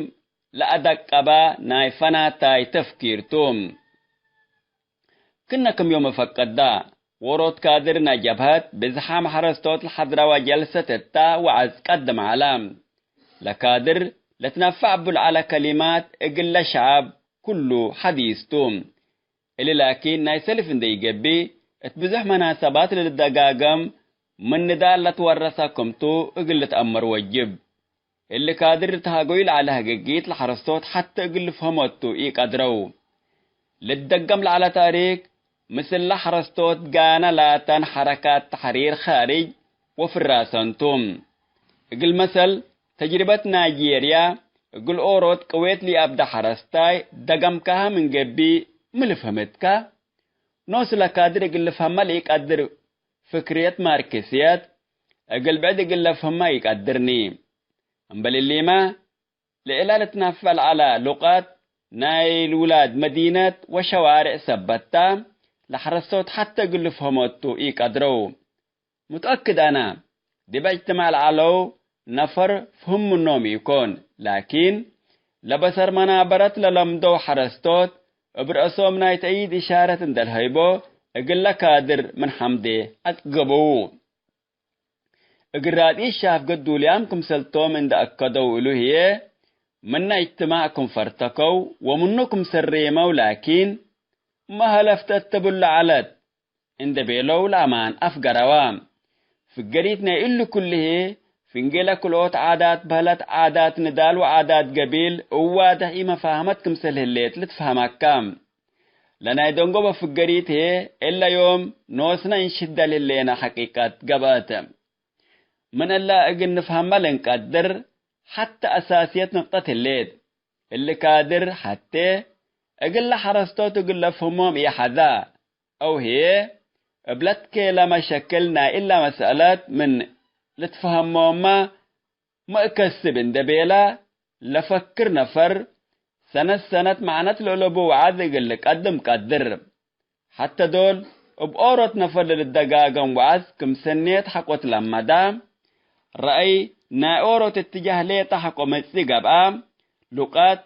ለአደቀበ ናይ ፈናታይ ተፍኪር ቱ። ክነ ክም ዮም ፈቀዳ፣ ዎሮት ካድር ናይ ጀብሀት ብዝሓም ሐረስቶት ለሐድረወ ጀልሰት እተ ወዐዝ ቀድም ዐለ። ለካድር ለትነፈዕ እቡ ለዐለ ከሊማት እግለ ሸዐብ ኩሉ ሐዲስ ቱ። እሊ ላኪን ናይ ሰልፍ እንዴ ኢገብእ፣ እት ብዙሕ መናሰባት ለልደጋገም ምን ንዳል ለትወረሰ ክምቱ እግል ልትአመር ወጅብ። እሊ ካድር ልትሃገዩ ለዐለ ህግጊት ለሐረስቶት ሐቴ እግል ልፍሀሞ ቱ ኢቀድረው። ልትደገም ለዐለ ታሪክ፣ ምስለ ሐረስቶት ጋነ ላተን ሐረካት ተሕሪር ካርጅ ወፍራሰን ቱ። እግል መሰል፣ ተጅሪበት ናይጄርያ እግል ኦሮት ቅዌት ለኢአብደ ሐረስታይ ደገምካሀ ምን ገብእ ሚ ልፍህምትከ? ኖስ ለካድር እግል ልፍሀመ ለኢቀድር ፍክርየት ማርክስየት እግል ብዕድ እግል ለፍህመ ኢቀድርኒ። እምበል እሊመ፣ ለእላ ልትነፈል ዐለ ሉቀት ናይል ውላድ መዲነት ወሸዋሬዕ ሰበት ተ፣ ለሐረስቶት ሐቴ እግል ልፍሀሞ ቱ ኢቀድረው። ሙትአክድ አነ፣ ዲበ እጅትማዕ ለዐለው ነፈር ፍሁም ምኖም ኢኮን፣ ላኪን፣ ለበሰር መናበረት ለለምደው ሐረስቶት፣ እብ ረአሶም ናይ ተእይድ እሻረት እንዴ ለሀይቦ፣ እግለ ካድር ምን ሐምዴ አጽገበው። እግል ራድኢት ሻፍገት ዱልያም ክምሰልቶም እንዴ አከደው እሉ ህዬ፣ ምነ እጅትማዕ ክም ፈርተከው ወምኑ ክም ሰሬመው፣ ላኪን፣ መሀለፍተ እት ትብሎ ዐለት እንዴ ቤለው ለአማን አፍገረዋ። ፍገሪት ናይ እሊ ኩሉ ህዬ፣ ፍንጌ ለክልኦት ዓዳት በህለት ዓዳት ንዳል ወዓዳት ገቢል እዋድሕ ኢመፋህመት ክምሰል ህሌት ልትፈሀመካ። ለናይ ደንጎበ ፍገሪት ህዬ፣ እለ ዮም ኖስነ እንሽደል ህሌነ ሐቂቀት ገብአት። ምን እለ እግል ንፍሀመ ለእንቀድር ሐቴ አሳስየት ንቅጠት ህሌት። እሊ ካድር ሐቴ እግለ ሐረስቶት እግል ለፍህሞም ኢሐዛ። አው ህዬ እብ ለትኬለመ ሸክል ናይ እለ መሰአለት ምን ልትፈሀሞመ መእከስብ እንዴ ቤለ ለፈክር ነፈር፣ ሰነት ሰነት መዕነት ለእለቡ ወዐዝ እግል ልቀድም ቀድር። ሐቴ ዶል እብ ኦሮት ነፈር ለልደጋገም ወዐዝ ክም ሰኔት ሐቆ ትለመደ፣ ረአይ ናይ ኦሮት እትጃህ ሌጠ ሐቆ መጽኢ ገብአ፣ ሉቀት፣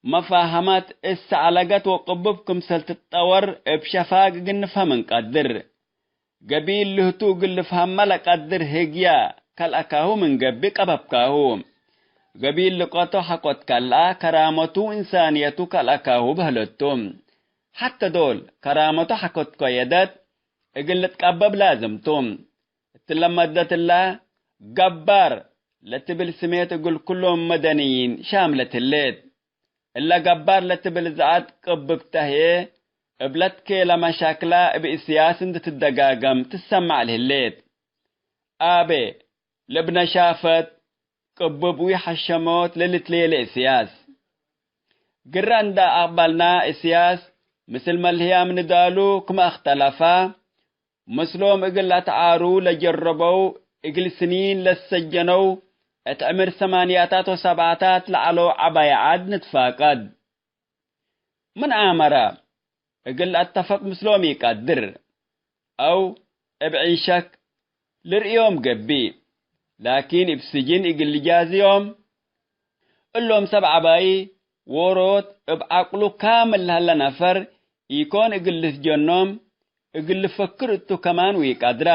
መፋሀመት እሰዐለገት ወቅቡብ ክምሰል ትትጠወር እብ ሸፋግ እግል ንፍሀም እንቀድር። ገቢል ልህቱ እግል ልፍሀመ ለቀድር ህግየ ከልአካሁ ምን ገብእ ቀበብካሁ። ገቢል ልቀቶ ሐቆ ትከልአ ከራመቱ ወእንሳንየቱ ከልአካሁ በህለቱ። ሐቴ ዶል ከራመቱ ሐቆ ትከየደት እግል ልትቀበብ ላዝም ቱ። እትለ መደት እለ ገባር ለትብል ስሜት እግል ኩሎም መደንይን ሻምለት ህሌት። እለ ገባር ለትብል ዘዐት ቅብብተ ህዬ፣ እብ ለትኬለመ ሸክለ እብ እስያስ እንዴ ትደጋገም ትሰመዕ ለህሌት። አቤ፣ ለእብ ነሻፈት፣ ቅብብ ወሐሸሞት ለልትሌሌ እስያስ። ግረ እንዴ አቅበልና እስያስ ምስል መልህያም ንዳሉ ክመ አክተለፈ፣ ምስሎም እግል ለአትዓሩ ለጀረበው፣ እግል ስኒን ለሰጀነው፣ እት ዕምር ሰማንያታት ወሰብዓታት ለዐለው ዐባይ ዐድ ንትፋቀድ። ምን አመረ እግል ለአተፈቅ ምስሎም ኢቀድር፣ አው እብ ዒሸክ ልርእዮም ገብእ፣ ላኪን እብ ስጅን እግል ልጃዝዮም። እሎም ሰብ ዐባይ ዎሮት እብ ዐቅሉ ካምል ለሀለ ነፈር ኢኮን እግል ልስጀኖም፣ እግል ልፈክር እቱ ከማን ወኢቀድረ።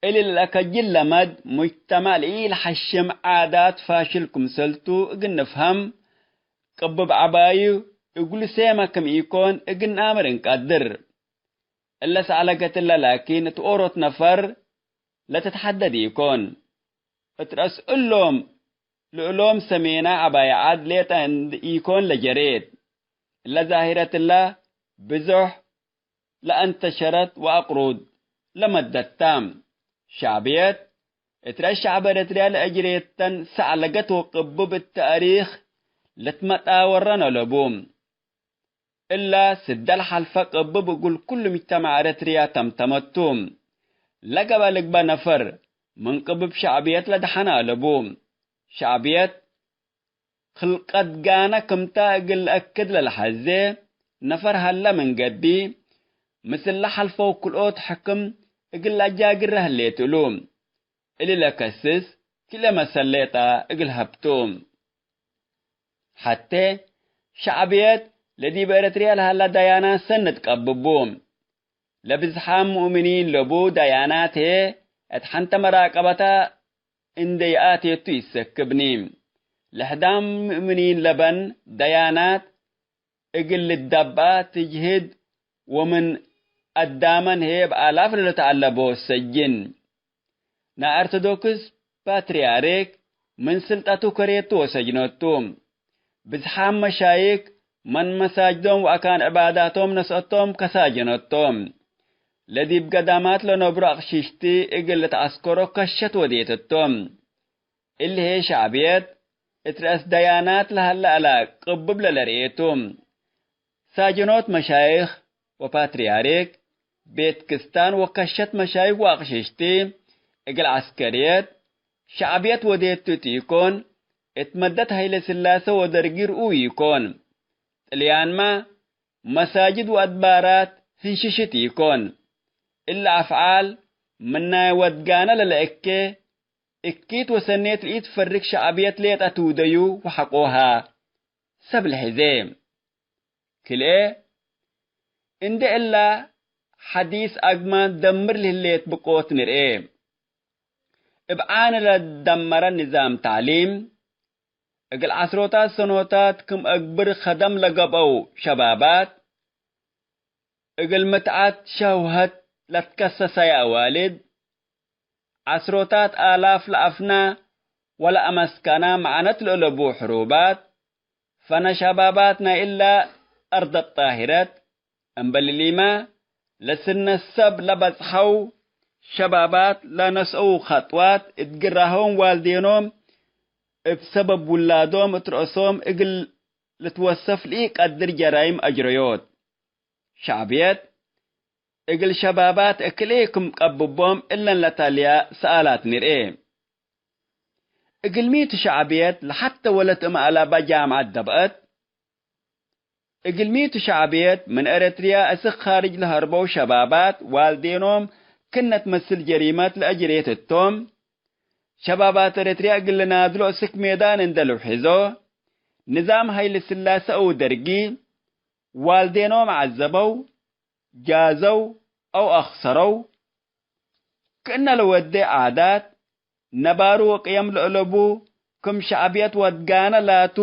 እሊ ለለአከጅል ለመድ ሙጅተማዕ ለኢለሐሽም ዓዳት ፋሽል ክምሰልቱ እግል ንፍሀም፣ ቅብብ ዐባዩ እግሉ ሴመ ክም ኢኮን እግል ነአምር እንቀድር። እለ ሰአለገት እለ ላኪን እት ኦሮት ነፈር ለትትሐደድ ኢኮን። እት ረአስ እሎም ለእሎም ሰሜና ዐባይ ዐድ ሌጠ እንድ ኢኮን ለጀሬት። እለ ዛሂረት እለ ብዞሕ ለአንተሸረት ወአቅሩድ ለመደት ተ። ሸዕብየት እት ረአስ ሸዕብ ኤረትርያ ለአጅሬተን ሰአለገት ወቅብብ እት ተእሪክ ለትመጣወረን አለቡ። እለ ስደል ሐልፈ ቅብብ እግል ኩሉ ምጅተማዕ ኤረትርያ ተምተመቱ። ለገበ ልግበእ ነፈር ምን ቅብብ ሸዕብየት ለደሐነ አለቡ። ሸዕብየት ክልቀት ጋነ ክምተ እግል ለአክድ ለለሐዜ ነፈር ሀለ ምን ገብእ፣ ምስል ለሐልፈው ክልኦት ሕክም እግል ለአጃግረ ህሌት እሉ። እሊ ለከስስ ክልኤ መሰል ሌጠ እግል ሀብቱ። ሐቴ ሸዕብየት ለዲብ ኤረትርያ ለሀላ ዳያናት ሰኒ ትቀብቡ። ለብዝሓም ሙእምኒን ለቡ ዳያናት ህዬ እት ሐንተ መራቀበታ እንዴ ይአቴቱ ኢሰክብኒ። ለሕዳም ሙእምኒን ለበን ዳያናት እግል ልደብአ ትጅህድ ወምን አዳመን ህዬ እብ አላፍ ለልትአለቦ ሰጅን። ናይ አርቶዶክስ ፓትርያርክ ምን ስልጠቱ ከሬቱ ወሰጅነቱ። ብዝሓም መሻይክ ምን መሳጅዶም ወአካን ዕባዳቶም ነስአቶም ከሳጀነቶም። ለዲብ ገዳማት ለነብሩ አቅሺሽቲ እግል ልትዐስከሮ ከሸት ወዴተቶም። እሊ ህዬ ሸዕብየት እት ረአስ ደያናት ለሀለ አላቅብብ ለለርኤቱ። ሳጅኖት መሻይኽ ወፓትርያርክ፣ ቤት ክስታን ወከሸት መሻይኽ ወአቅሽሽቲ፣ እግል ዐስከርየት፣ ሸዕብየት ወዴቱ ቱ ኢኮን፣ እት መደት ሀይለ ስላሰ ወደርጊ ርኡይ ኢኮን። ጥልያንመ መሳጅድ ወአድባራት ህንሽሽት ኢኮን። እሊ አፍዓል ምናይ ወድጋነ ለለእኬ እኪት ወሰኔት ለኢትፈርግ ሸዕብየት ሌጠ ትውደዩ ወሐቆሃ ሰብ ለሐዜ። ክልኤ፣ እንዴ እላ ሐዲስ አግማን ደምር ለህሌት ብቆት ንርኤ። እብ ዓን ለደመረ ንዛም ተዕሊም፣ እግል ዐስሮታት ሰኖታት ክም አግብር ከደም ለገብአው ሸባባት፣ እግል ምትዐት ሸህወት ለትከሰሰየ አዋልድ፣ ዐስሮታት አላፍ ለአፍና ወለአመስከና መዓነት ለአለቡ ሕሩባት፣ ፈነ ሸባባት ናይ እለ አርደት ጣሂረት፣ እምበል እሊመ ለስነ ሰብ ለበጽሐው ሸባባት ለነስአው ኸጥዋት እት ግራሆም ዋልዴኖም እብ ሰበብ ውላዶም እት ረአሶም እግል ልትወሰፍ ለኢቀድር ጀራይም አጅረዮት። ሸዕብየት እግል ሸባባት እክልኤ ክም ቀብቦም እለን ለታልያ ሰኣላት ንርኤ። እግልሚ ቱ ሸዕብየት ለሐቴ ወለት እም አላባ ጃምዐት ደብአት? እግልሚ ቱ ሸዕብየት ምን ኤረትርያ እስክ ካርጅ ለሀርበው ሸባባት ዋልዴኖም ክነት መስል ጀሪመት ለአጅሬት እቶም? ሸባባት ኤረትርያ እግል ልናድሎ እስክ ሜዳን እንደ ልውሕዞ፣ ንዛም ሀይለ ስላሰ አው ደርጊ ዋልዴኖም ዐዘበው፣ ጃዘው አው አክሰረው። ክእነ ለወዴ ዓዳት፣ ነባሩ ወቅየም ለአለቡ ክም ሸዕብየት ወድጋነ ላቱ፣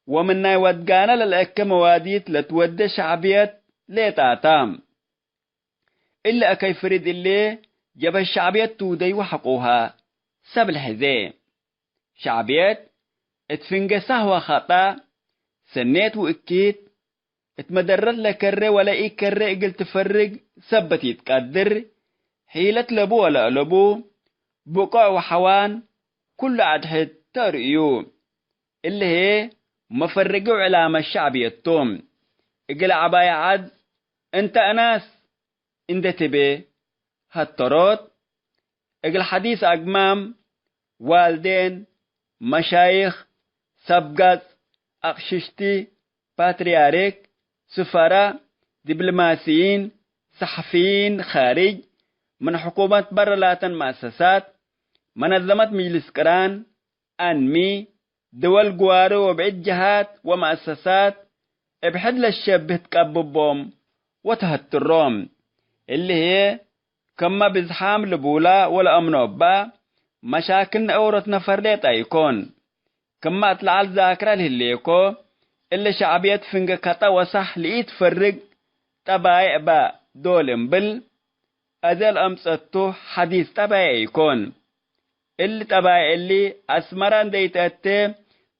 ወምናይ ወድጋነ ለለአከ መዋዲት ለትወዴ ሸዕብየት ሌጣታ። እሊ አከይ ፍሪድ እሊ ጀብሀት ሸዕብየት ትውደዩ ሐቆሃ ሰብ ለሐዜ። ሸዕብየት እት ፍንጌ ሳህወ ኸጠእ፣ ሰኔት ወእኪት፣ እት መደረት ለከሬ ወለኢከሬ እግል ትፈርግ ሰበት ኢትቀድር፣ ሒለት ለቡ ወለአለቡ፣ ብቆዕ ወሐዋን ኩሉ አድሕድ ተርእዩ። እሊ ህዬ መፈርጊ ወዕላመት ሸዕብየት ቱ። እግል ዐባይ ዐድ እንተ አናስ እንዴ ትቤ ሀተሮት፣ እግል ሐዲስ አግማም፣ ዋልዴን፣ መሻይኽ፣ ሰብ ገጽ፣ አቅሽሽቲ፣ ፓትርያርክ፣ ስፈራ፣ ዲብሎማስይን፣ ሰሐፍይን ኻርጅ፣ ምን ሕኩመት በረ ላተን መአሰሳት፣ መነዘመት ምጅልስ ቅራን፣ አንሚ፣ ድወል ግዋሬ ወብዕድ ጀሃት ወመአሰሳት እብ ሕድ ለሸብህ ትቀብቦም ወተሀትሮም። እሊ ህዬ ክመ ብዝሓም ልቡላ ወለአምኖ እባ መሻክል ነአውሮት ነፈር ሌጠ ኢኮን። ክመ እት ለዐል ዛክረ ለህሌኮ፣ እሊ ሸዕብየት ፍንጌ ከጠ ወሳሕ ለኢትፈርግ ጠባይዕ በ ዶል እምብል፣ አዜ ለአምጸቱ ሐዲስ ጠባይዕ ኢኮን። እሊ ጠባይዕ እሊ አስመረ እንዴ ኢተአቴ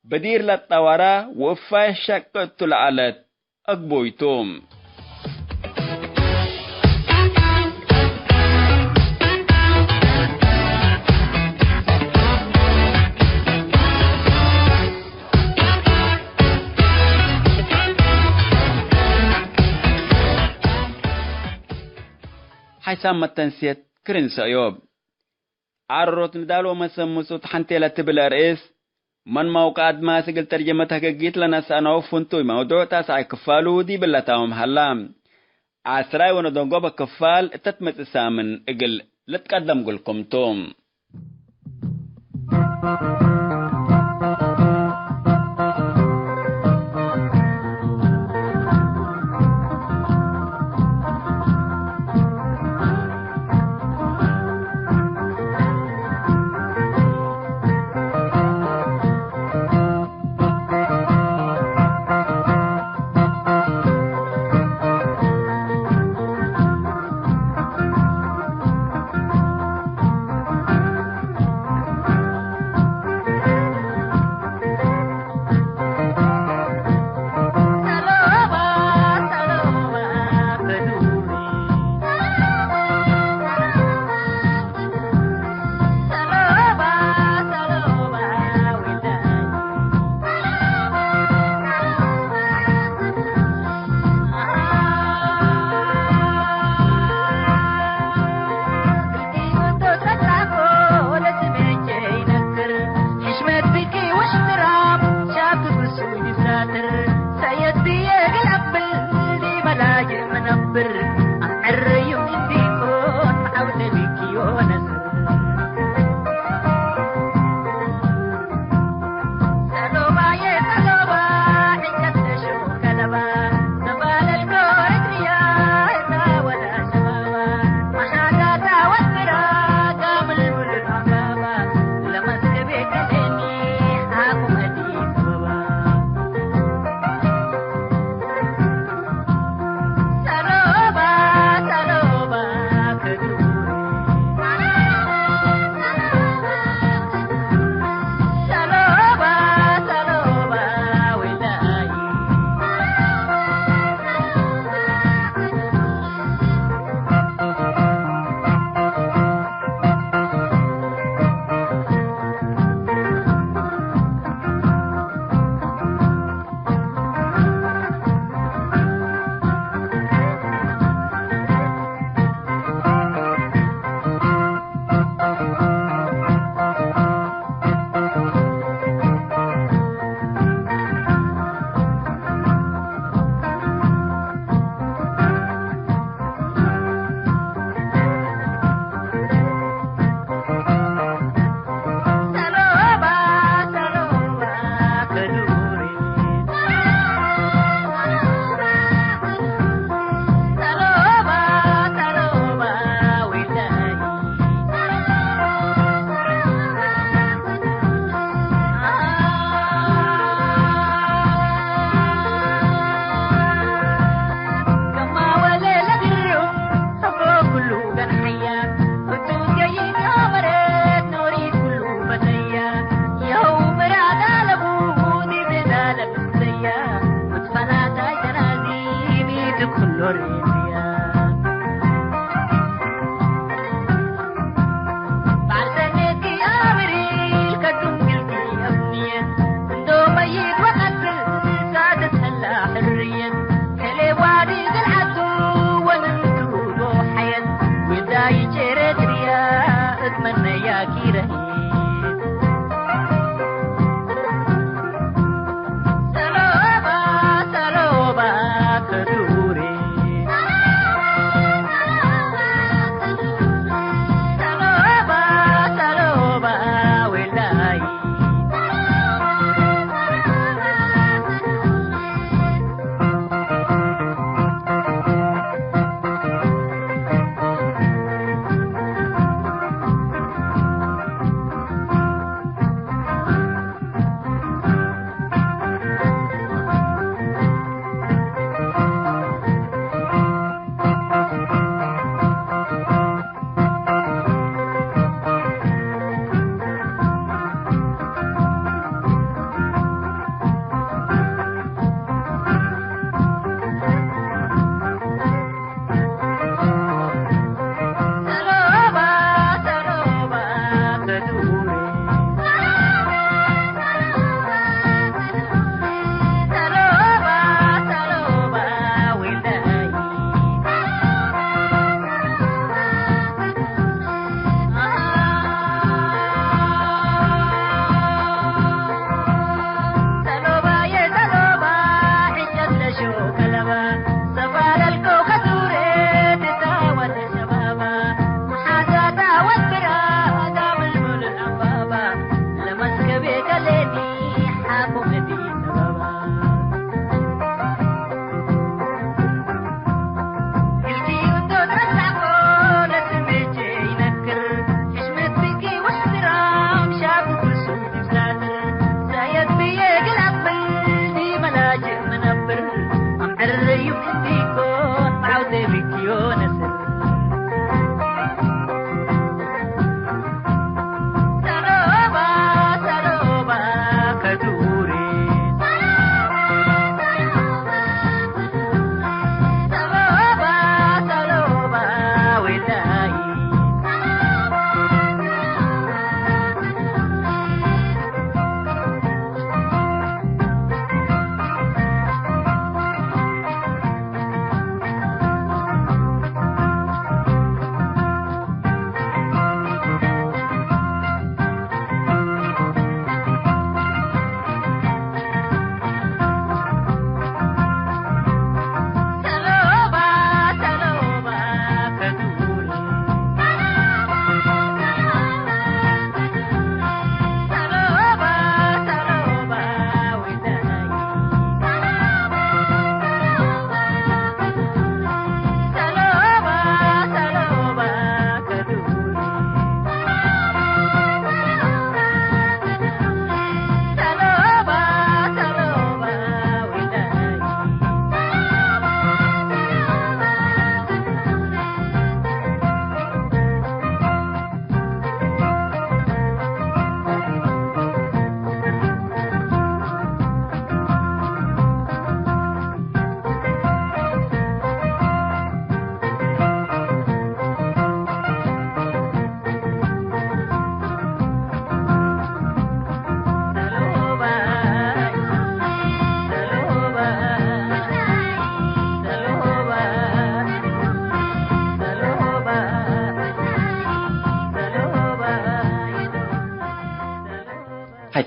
ብዲር ለትጠወረ ወእፋይ ሸቅ እቱ ለዐለት አግቦይ ቱ። ሓይሳም መተንስየት ክርን ሰእዮብ። ዓረሮት ንዳል ወመሰምጹት ሐንቴ ለትብል አርእስ፣ መን መውቀዕ አድማስ እግል ተርጀመት ሀገጊት ለነስአነው ፍንቱይ መውዱዕ ታስዓይ ክፋሉ ዲብ ለታምም ሀላ። ዐስራይ ወነደንጎበ ክፋል እተ ትመጽእ ሳምን እግል ልትቀደም እግልኩም ቱ።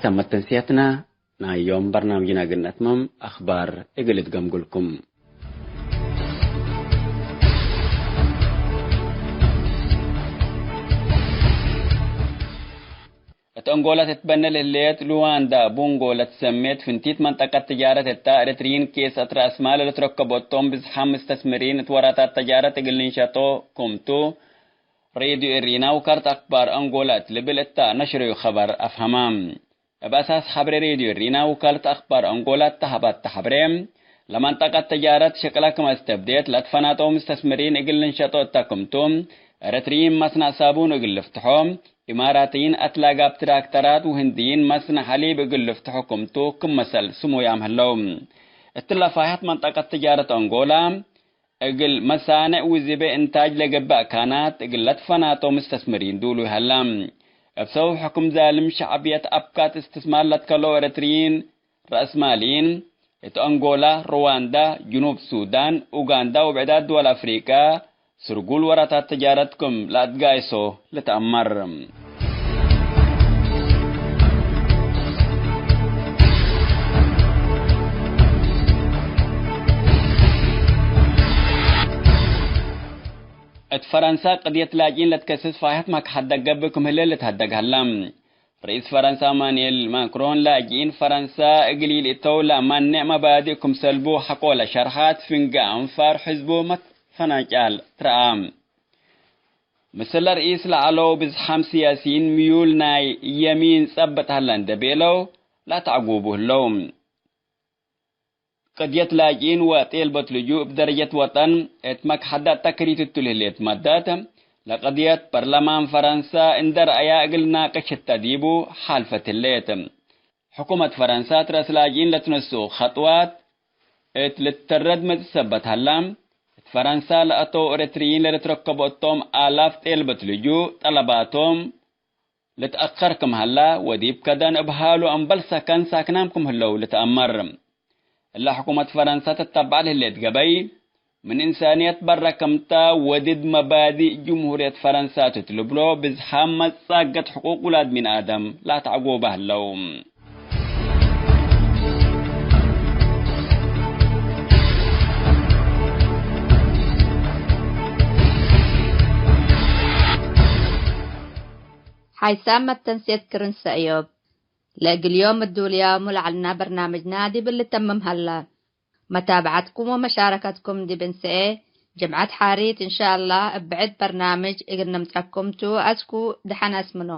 ተመት ተንስያትና ናይ ዮም በርናምጅና እግል ነትመም፣ አኽባር እግል እትገምጉልኩም። እት አንጎላ ትትበነል ህሌት ሉዋንዳ ቡንጎ ለትሰሜት ፍንቲት መንጠቀት ትጃረት እታ፣ ኤረትርይን ኬስ አትራስ ማል ለትረከቦቶም ብዝሓም ምስተስምሪን እት ወራታት ተጃረት እግል ልንሸጦ ክምቱ፣ ሬድዮ ኤሪና ውካለት አክባር አንጎላ እት ልብል እታ ነሽረዩ ኸበር አፍሀማ። እብ አሳስ ሐብሬ ሬድዮ ሪና ውካለት አክባር አንጎላ እተ ሀባተ ሐብሬ፣ ለመንጠቀት ተጃረት ሸቅላ ክም አስተብዴት ለትፈናጠው ምስተስምሪን እግል ልንሸጦ እተ ክምቱ፣ ኤረትርይን መስነዕ ሳቡን እግል ልፍትሖ፣ ኢማራትይን አትላጋብ ትራክተራት ወህንድይን መስነዕ ሐሊብ እግል ልፍትሖ ክምቱ ክም መሰል ስሙያም ህለው። እትለ ፋይሐት መንጠቀት ተጃረት አንጎላ፣ እግል መሳንዕ ውዝቤ እንታጅ ለገብእ አካናት እግል ለትፈናተው ምስተስምሪን ዱሉይ ሀላ። እብ ሰበብ ሕክም ዛልም ሸዕብየት አብካት እስትስማር ለትከለው ኤረትርይን ረአስማልይን፣ እት አንጎላ፣ ሩዋንዳ፣ ጅኑብ ሱዳን፣ ኡጋንዳ ወብዕዳት ድወል አፍሪቀ ስርጉል ወራታት ተጃረት ክም ለአትጋይሶ ልትአመር። እት ፈረንሳ ቅድየት ላጅኢን ለትከስስ ፋይሐት መክሐደት ገብእ ክም ህሌት ልትሀደግ ሀላ። ርኢስ ፈረንሳ ኢማኑኤል ማክሮን ላጅኢን ፈረንሳ እግል ኢልእተው ለማንዕ መባድእ ክምሰልቡ ሐቆ ለሸርሐት ፍንጌ አንፋር ሕዝቡ መትፈናጫል ትረአ። ምስለ ርኢስ ለዐለው ብዝሓም ስያሲይን ምዩል ናይ የሚን ጸብጥ ሀለ እንዴ ቤለው ለአተዕጉቡ ህለው። ቅድየት ላጅኢን ወጤልበት ልጁእ እብ ደረጀት ወጠን እት መክሐዳት ተክሪት እቱ ለህሌት መደት፣ ለቅድየት ፐርለማን ፈረንሰ እንዴ ረአያ እግል ናቅሽ እተ ዲቡ ሓልፈት ህሌት። ሕኩመት ፈረንሰ እት ረአስ ላጅኢን ለትነስኡ ኸጥዋት እት ልትተረድ መጽእ ሰበት ሀላ፣ እት ፈረንሰ ለአተው ኤረትርይን ለልትረከቦ እቶም አላፍ ጤልበት ልጁእ ጠለባቶም፣ ልትአከር ክም ሀላ ወዲብ ከደን እብ ሀሉ አምበል ሰከን ሳክናም ክም ህለው ልትአመር። እለ ሕኩመት ፈረንሰ ትተበዕ ለህሌት ገበይ፣ ምን እንሳንየት በረ ክምተ ወድድ መባዲእ ጅምሁርየት ፈረንሰ ቱ እት ልብሎ ብዝሓም መጻገት ሕቁቅ ውላድ ሚን አደም ለአተዕጎበ ህለው። ሓይሳም መተንሴት ክርን ሰእዮብ። ለእግል ዮም እዱልያሙ ለዐልና በርናምጅና ዲብ ልተምም ሀላ። መታብዐትኩም ወመሻረከትኩም ዲብ እንሰኤ ጅምዐት ሓሪት እንሻአላህ እብ ብዕድ በርናምጅ እግል ነምጸኩም ቱ። አስኩ ደሐን አስምኖ።